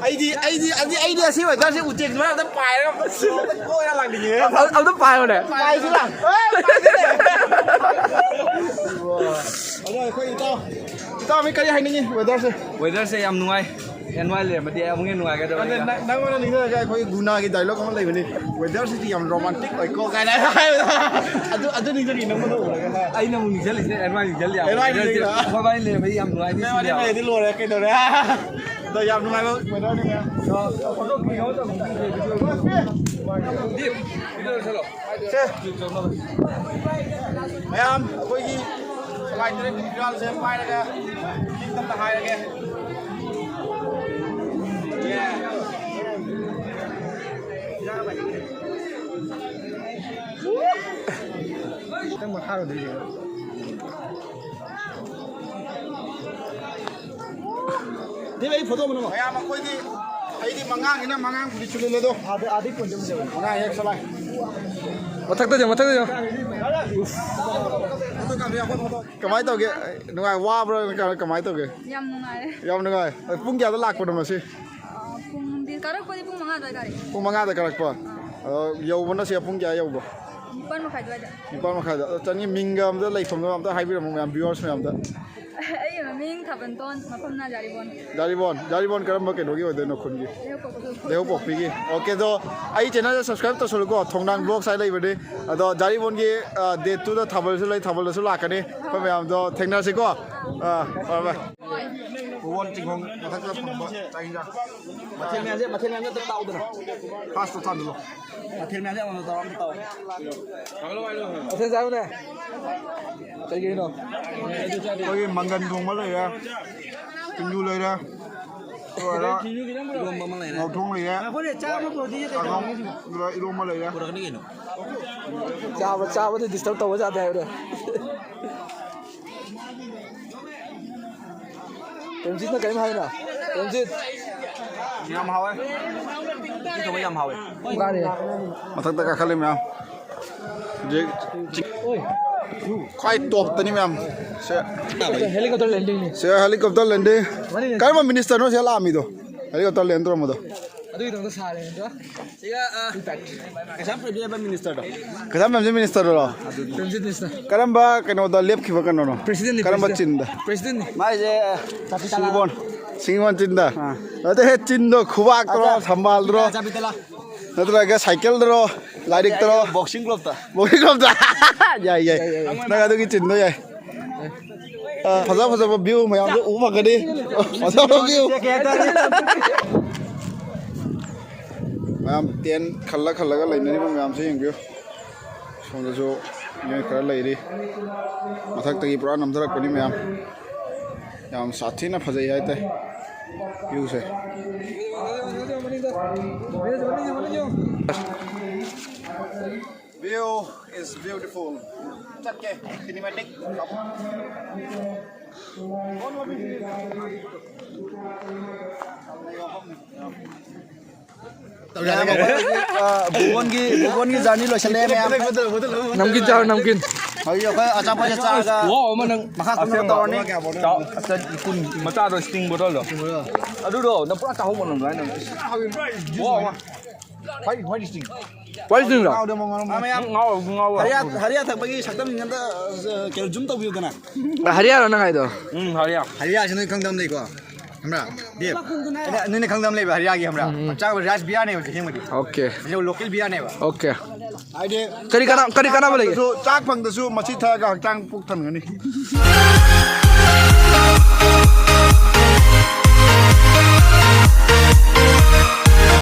ꯑꯩꯗꯤ, ꯑꯩꯗꯤ, ꯑꯩꯗꯤ, ꯑꯩꯗꯤ ꯑꯁꯤ ꯋꯦꯗꯔꯁꯦ ꯎꯆꯦꯛ ꯃꯔꯛꯇ ꯄꯥꯏꯔꯒ ꯑꯝꯇ ꯀꯣꯏꯔ ꯂꯥꯛꯅꯤꯡꯉꯦ꯫ ꯑꯝ-, ꯑꯝꯇ ꯄꯥꯏꯌꯨꯅꯦ꯫ ꯄꯥꯏꯁꯤꯔꯥ? ꯑꯦ, ꯄꯥꯏꯁꯤꯅꯦ꯫ ꯑꯗꯣ ꯑꯩꯈꯣꯏ ꯏꯇꯥꯎ, ꯏꯇꯥꯎ ꯃꯤ ꯀꯔꯤ ꯍꯥꯏꯅꯤꯡꯉꯤ ꯋꯦꯗꯔꯁꯦ? ꯋꯦꯗꯔꯁꯦ ꯌꯥꯝ ꯅꯨꯡꯉꯥꯏ꯫ ꯑꯦꯟꯋꯥꯏ ꯂꯩꯔꯝꯃꯗꯤ ꯑꯃꯨꯛ ꯍꯦꯟꯅ ꯅꯨꯡꯉꯥꯏꯒꯗꯕ ꯑꯗ ꯑꯩꯅ꯫ ꯅꯪ-, ꯅꯪꯉꯣꯟꯗ ꯅꯤꯡꯁꯤꯡꯉꯒ ꯑꯩꯈꯣꯏ ꯒꯨꯅꯥꯒꯤ ꯗꯥꯏꯂꯣꯛ ꯑꯃ ꯂꯩꯕꯅꯤ, "Weather ꯁꯤꯗꯤ ꯌꯥꯝ ꯔꯣꯃꯥꯟꯇꯤꯛ ꯑꯣꯏꯀꯣ" ꯀꯥꯏꯅ ꯍꯥꯏꯕꯗꯣ꯫ ꯑꯗꯨ, ꯑꯗꯨ ꯅꯤꯡꯁꯤꯡꯉꯤ ꯅꯪꯉꯣꯟꯗ ꯎꯔꯒ꯫ ꯑꯩꯅ ꯑꯃꯨꯛ ꯅꯤꯡꯁꯤꯡꯉꯤꯁꯦ ꯑꯦꯟꯋꯥꯏ ꯅꯤꯡꯁꯤꯡꯉꯤ꯫ ꯑꯦꯟꯋꯥꯏ ꯅꯤꯡꯁꯤꯡꯉꯤ꯫ ꯃꯣꯕꯥꯏꯜ ꯂꯩꯔꯝꯃꯗꯤ ꯌꯥꯝ ꯅꯨꯡꯉꯥꯏꯅꯤ꯫ ꯑꯦꯟꯋꯥꯏ ꯁꯤꯗꯤ ꯌꯥꯝ ꯂꯩꯔꯗꯤ ꯂꯣꯏꯔꯦ, ꯀꯩꯗꯧꯔꯦ? ꯑꯗꯣ ꯌꯥꯝ ꯅꯨꯡꯉꯥꯏꯕ ꯋꯦꯗꯔꯅꯤ ꯃꯌꯥꯝ꯫ ꯐꯣꯇꯣ ꯀ꯭ꯂꯤꯛ ꯑꯃ ꯇꯧꯅꯤꯡꯉꯤ꯫ ꯁꯦ꯫ ꯃꯌꯥꯝ ꯑꯩꯈꯣꯏꯒꯤ ꯁꯉꯥꯏ ꯇꯔꯦꯠꯀꯤ ꯐꯤꯔꯥꯜꯁꯦ ꯄꯥꯏꯔꯒ ꯏꯪ ꯇꯞꯅ ꯍꯥꯏꯔꯒꯦ꯫ ꯈꯤꯇꯪ ꯃꯈꯥꯔꯣꯝꯗ ꯌꯦꯡꯉꯣ꯫ ꯗꯦꯕ, ꯑꯩ ꯐꯣꯇꯣ ꯑꯃ ꯅꯝꯃꯣ꯫ ꯃꯌꯥꯝ ꯑꯩꯈꯣꯏꯗꯤ, ꯑꯩꯗꯤ ꯃꯉꯥꯡꯅꯤꯅ ꯃꯉꯥꯡ ꯐꯨꯔꯤꯠꯁꯨ ꯂꯤꯠꯂꯦ ꯑꯗꯣ꯫ ꯑꯥꯗ, ꯑꯥꯗꯩ ꯄꯣꯏꯟꯠ ꯑꯃ ꯌꯥꯎꯋꯦ꯫ ꯃꯉꯥꯡ ꯍꯦꯛ ꯆꯠꯂꯥꯏ꯫ ꯃꯊꯛꯇ ꯌꯦꯡꯉꯣ, ꯃꯊꯛꯇ ꯌꯦꯡꯉꯣ꯫ ꯐꯣꯇꯣ ꯀꯥꯞꯄ ꯌꯥꯎ, ꯐꯣꯇꯣ꯫ ꯀꯃꯥꯏꯅ ꯇꯧꯒꯦ? ꯅꯨꯡꯉꯥꯏ, ꯋꯥꯕ꯭ꯔꯣ? ꯀꯃꯥꯏ-, ꯀꯃꯥꯏꯅ ꯇꯧꯒꯦ? ꯌꯥꯝ ꯅꯨꯡꯉꯥꯏꯔꯦ꯫ ꯌꯥꯝ ꯅꯨꯡꯉꯥꯏ꯫ ꯄꯨꯡ ꯀꯌꯥꯗ ꯂꯥꯛꯄꯅꯣ ꯉꯁꯤ? ꯑ, ꯄꯨꯡꯗꯤ, ꯀꯥꯔꯛꯄꯗꯤ ꯄꯨꯡ ꯃꯉꯥ ꯑꯗꯨꯋꯥꯏ ꯀꯥꯔꯛꯑꯦ꯫ ꯄꯨꯡ ꯃꯉꯥꯗ ꯀꯥꯔꯛꯄ? ꯑꯥ꯫ ꯑꯗꯣ ꯌꯧꯕꯅ ꯁꯤ ꯄꯨꯡ ꯀꯌꯥ ꯌꯧꯕ? ꯅꯤꯄꯥꯟ ꯃꯈꯥꯏ ꯑꯗꯨꯋꯥꯏꯗ꯫ ꯅꯤꯄꯥꯟ ꯃꯈꯥꯏꯗ꯫ ꯑꯗꯣ ꯆꯪꯉꯤ ꯃꯤꯡꯒ ꯑꯝꯇ, ꯂꯩꯐꯝꯗꯣ ꯑꯝꯇ ꯍꯥꯏꯕꯤꯔꯝꯃꯣ ꯃꯌꯥꯝ, viewers ꯃꯌꯥꯝꯗ꯫ ꯑꯩꯒꯤ ꯃꯃꯤꯡ ꯊꯥꯕꯟꯇꯣꯟ, ꯃꯐꯝꯅ ꯖꯥꯔꯤꯕꯣꯟ꯫ ꯖꯥꯔꯤꯕꯣꯟ, ꯖꯥꯔꯤꯕꯣꯟ ꯀꯔꯝꯕ ꯀꯩꯅꯣꯒꯤ ꯑꯣꯏꯗꯣꯏꯅꯣ ꯈꯨꯟꯒꯤ? ꯂꯩꯍꯧꯄꯣꯛꯄꯤ꯫ ꯂꯩꯍꯧꯄꯣꯛꯄꯤꯒꯤ꯫ Okay, ꯑꯗꯣ ꯑꯩ channel subscribe ꯇꯧꯁꯜꯂꯨꯀꯣ, ꯊꯣꯡꯅꯥꯡ vlogs ꯍꯥꯏ ꯂꯩꯕꯅꯤ꯫ ꯑꯗꯣ ꯖꯥꯔꯤꯕꯣꯟꯒꯤ, ꯑ, date two ꯗ ꯊꯥꯕꯜꯁꯨ ꯂꯩ, ꯊꯥꯕꯜꯗꯁꯨ ꯂꯥꯛꯀꯅꯤ꯫ ꯑꯩꯈꯣꯏ ꯃꯌꯥꯝꯗꯣ ꯊꯦꯡꯅꯔꯁꯤꯀꯣ꯫ ꯑ, bye bye꯫ ꯄꯨꯋꯣꯟ ꯆꯤꯡꯈꯣꯡ ꯃꯊꯛꯇ ꯐꯪꯕ ꯆꯥꯛ ꯏꯟꯖꯥꯡ꯫ ꯃꯊꯦꯜ ꯃꯌꯥꯝꯁꯦ, ꯃꯊꯦꯜ ꯃꯌꯥꯝꯁꯦ ꯑꯝꯇ ꯇꯥꯎꯗꯅ꯫ First ꯇ ꯊꯥꯡꯗꯣꯛꯑꯣ꯫ ꯃꯊꯦꯜ ꯃꯌꯥꯝꯁꯦ ꯑꯃꯃꯝ ꯇꯧꯔ ꯑꯝꯇ ꯇꯥꯎ꯫ ꯃꯊꯦꯜ ꯆꯥꯕꯅꯦ꯫ ꯀꯩꯀꯩꯅꯣ? ꯑꯩꯈꯣꯏꯒꯤ ꯃꯪꯒꯟ ꯊꯣꯡꯕ ꯂꯩꯔꯦ, ꯁꯤꯡꯖꯨ ꯂꯩꯔꯦ, ꯂꯣꯏꯔꯦ꯫ ꯏꯔꯣꯝꯕ ꯑꯃ ꯂꯩꯔꯦ꯫ ꯉꯧꯊꯣꯡ ꯂꯩꯔꯦ꯫ ꯉꯥꯏꯈꯣꯅꯦ, ꯆꯥꯕ ꯄꯨꯔꯛꯇꯤ ꯀꯩ ꯆꯥꯕ, ꯇꯧꯔꯒꯦ? ꯂꯣꯏꯔꯦ, ꯏꯔꯣꯝꯕ ꯂꯩꯔꯦ꯫ ꯄꯨꯔꯛꯀꯅꯤ ꯀꯩꯅꯣ꯫ ꯆꯥꯕ, ꯆꯥꯕꯗ disturb ꯇꯧꯕ ꯌꯥꯗꯦ ꯍꯥꯏꯕꯅꯦ꯫ ꯔꯟꯖꯤꯠꯅ ꯀꯔꯤꯝ ꯍꯥꯏꯅ? ꯔꯟꯖꯤꯠ꯫ ꯌꯥꯝ ꯍꯥꯎꯋꯦ꯫ ꯎꯇꯤ ꯊꯣꯡꯕ ꯌꯥꯝ ꯍꯥꯎꯋꯦ꯫ ꯀꯥꯔꯦ꯫ ꯃꯊꯛꯇ ꯀꯥꯈꯠꯂꯤ ꯃꯌꯥꯝ꯫ ꯍꯧꯖꯤꯛ ꯈ꯭ꯋꯥꯏ top ꯇꯅꯤ ꯃꯌꯥꯝ꯫ ꯁꯦ꯫ Helicopter landing ꯅꯤ꯫ ꯁꯦ helicopter landing꯫ ꯃꯅꯤꯡ꯫ ꯀꯔꯝꯕ minister ꯅꯣ ꯁꯤꯗ ꯂꯥꯛꯑꯝꯃꯤꯗꯣ? Helicopter land ꯇꯧꯔꯝꯕꯗꯣ꯫ ꯑꯗꯨꯒꯤꯗꯃꯛꯇ ꯁꯥꯔꯦ ꯅꯠꯇ꯭ꯔꯣ? ꯁꯤꯒ, ꯑ, ꯀꯩꯁꯥꯝ ꯄ꯭ꯔꯦꯝꯖꯤꯠ ꯍꯥꯏꯕ minister ꯗꯣ꯫ ꯀꯩꯁꯥꯝ ꯄ꯭ꯔꯦꯝꯖꯤꯠ minister ꯗꯨꯔꯣ? ꯄ꯭ꯔꯦꯝꯖꯤꯠ minister꯫ ꯀꯔꯝꯕ ꯀꯩꯅꯣꯗ ꯂꯦꯞꯈꯤꯕ ꯀꯩꯅꯣꯅꯣ? President ꯅꯤ, ꯀꯔꯝꯕ president꯫ ꯆꯤꯟꯗ? President ꯅꯤ꯫ ꯃꯥꯏꯁꯦ, ꯁꯤꯡꯕꯣꯟ, ꯁꯤꯡꯕꯣꯟ ꯆꯤꯟꯗ꯫ ꯑꯥ꯫ ꯅꯠꯇꯦꯍꯦ, ꯆꯤꯟꯗꯣ ꯈꯨꯕꯥꯛꯇꯔꯣ, ꯑꯆꯥ, ꯊꯝꯕꯥꯜꯗꯔꯣ? ꯑꯆꯥ, ꯕꯤꯇꯂꯥ꯫ ꯅꯠꯇ꯭ꯔꯒ ꯁꯥꯏꯀꯜꯗꯔꯣ, ꯂꯥꯏꯔꯤꯛꯇꯔꯣ? Boxing glove ꯇ꯫ Boxing glove ꯇ꯫ ꯌꯥꯏ, ꯌꯥꯏ꯫ ꯌꯥꯏ, ꯌꯥꯏ, ꯌꯥꯏ꯫ ꯅꯪ ꯑꯗꯨꯒꯤ ꯆꯤꯟꯗꯣ ꯌꯥꯏ꯫ ꯑ, ꯐꯖ ꯐꯖꯕ view ꯃꯌꯥꯝꯁꯨ ꯎꯕ ꯐꯪꯒꯅꯤ꯫ ꯐꯖꯕ view꯫ ꯃꯌꯥꯝ tent ꯈꯜꯂ ꯈꯜꯂꯒ ꯂꯩꯅꯔꯤꯕ ꯃꯌꯥꯝꯁꯦ ꯌꯦꯡꯕꯤꯌꯨ꯫ ꯁꯣꯝꯗꯁꯨ ꯃꯤꯑꯣꯏ ꯈꯔ ꯂꯩꯔꯤ꯫ ꯃꯊꯛꯇꯒꯤ ꯄꯨꯔꯥ ꯅꯝꯊꯔꯛꯄꯅꯤ ꯃꯌꯥꯝ꯫ ꯌꯥꯝ ꯁꯥꯊꯤꯅ ꯐꯖꯩ ꯍꯥꯏꯇꯥꯏ view say. View is beautiful. ꯆꯠꯀꯦ, cinematic꯫ ꯃꯌꯥꯝ ꯑꯩꯈꯣꯏ ꯍꯧꯖꯤꯛ, ꯑ, ꯚꯨꯕꯣꯟꯒꯤ, ꯚꯨꯕꯣꯟꯒꯤ journey ꯂꯣꯏꯁꯤꯜꯂꯦ ꯃꯌꯥꯝ꯫ ꯅꯝꯀꯤꯟ ꯆꯥꯔꯣ, ꯅꯝꯀꯤꯟ꯫ ꯍꯧꯖꯤꯛ ꯑꯩꯈꯣꯏ ꯑꯆꯥꯄꯣꯠꯁꯦ ꯆꯥꯔꯒ ꯋꯥ ꯑꯃ ꯅꯪ ꯃꯈꯥ ꯀꯨꯝꯅꯕ ꯑꯁꯦꯡꯕ ꯇꯧꯔꯅꯤ꯫ ꯆꯥꯎ, ꯑꯁ, ꯀꯨꯟ ꯃꯆꯥꯗꯣ, sting bottle ꯗꯣ꯫ ꯑꯗꯨꯗꯣ ꯅꯪ ꯄꯨꯔꯥ ꯆꯥꯍꯧꯕ ꯅꯪ ꯑꯗꯨꯃꯥꯏꯅ꯫ ꯋꯥ ꯑꯃ꯫ Why, why this thing? ꯄꯣꯏꯁꯤꯡꯔꯣ? ꯉꯥꯎꯗ ꯑꯃ ꯉꯥꯎꯔꯝꯃꯣꯏ꯫ ꯍꯔꯤꯌꯥ ꯍꯔꯤꯌꯥ ꯊꯛꯄꯒꯤ ꯁꯛꯇꯝꯁꯤꯡ ꯑꯝꯇ ꯀꯩꯅꯣ ꯖꯨꯝ ꯇꯧꯕꯤꯌꯨꯗꯅ꯫ ꯍꯔꯤꯌꯥꯔꯣ ꯅꯪ ꯍꯥꯏꯗꯣ? ꯎꯝ ꯍꯔꯤꯌꯥ꯫ ꯍꯔꯤꯌꯥꯁꯤ ꯅꯣꯏ ꯈꯪꯗꯝ ꯂꯩꯀꯣ? ꯈꯪꯕ꯭ꯔꯥ? ꯗꯦꯕ꯫ ꯑꯗ ꯅꯣꯏꯅ ꯈꯪꯗꯝ ꯂꯩꯕ ꯍꯔꯤꯌꯥꯒꯤ ꯈꯪꯕ꯭ꯔꯥ? ꯍꯛꯆꯥꯡ ꯔꯥꯏꯁ ꯕꯤꯌꯥꯔꯅꯦꯕ ꯑꯁꯦꯡꯕꯗꯤ꯫ ꯑꯣꯀꯦ꯫ ꯁꯤꯁꯨ ꯂꯣꯀꯦꯜ ꯕꯤꯌꯥꯔꯅꯦꯕ꯫ ꯑꯣꯀꯦ꯫ ꯍꯥꯏꯗꯤ ꯀꯔꯤ ꯀꯥꯟꯅ ꯀꯔꯤ ꯀꯥꯟꯅꯕ ꯂꯩꯒꯦ? ꯁꯨ ꯆꯥꯛ ꯐꯪꯗꯁꯨ ꯃꯁꯤ ꯊꯛꯑꯒ ꯍꯛꯆꯥꯡ ꯄꯨꯛ ꯊꯟꯒꯅꯤ꯫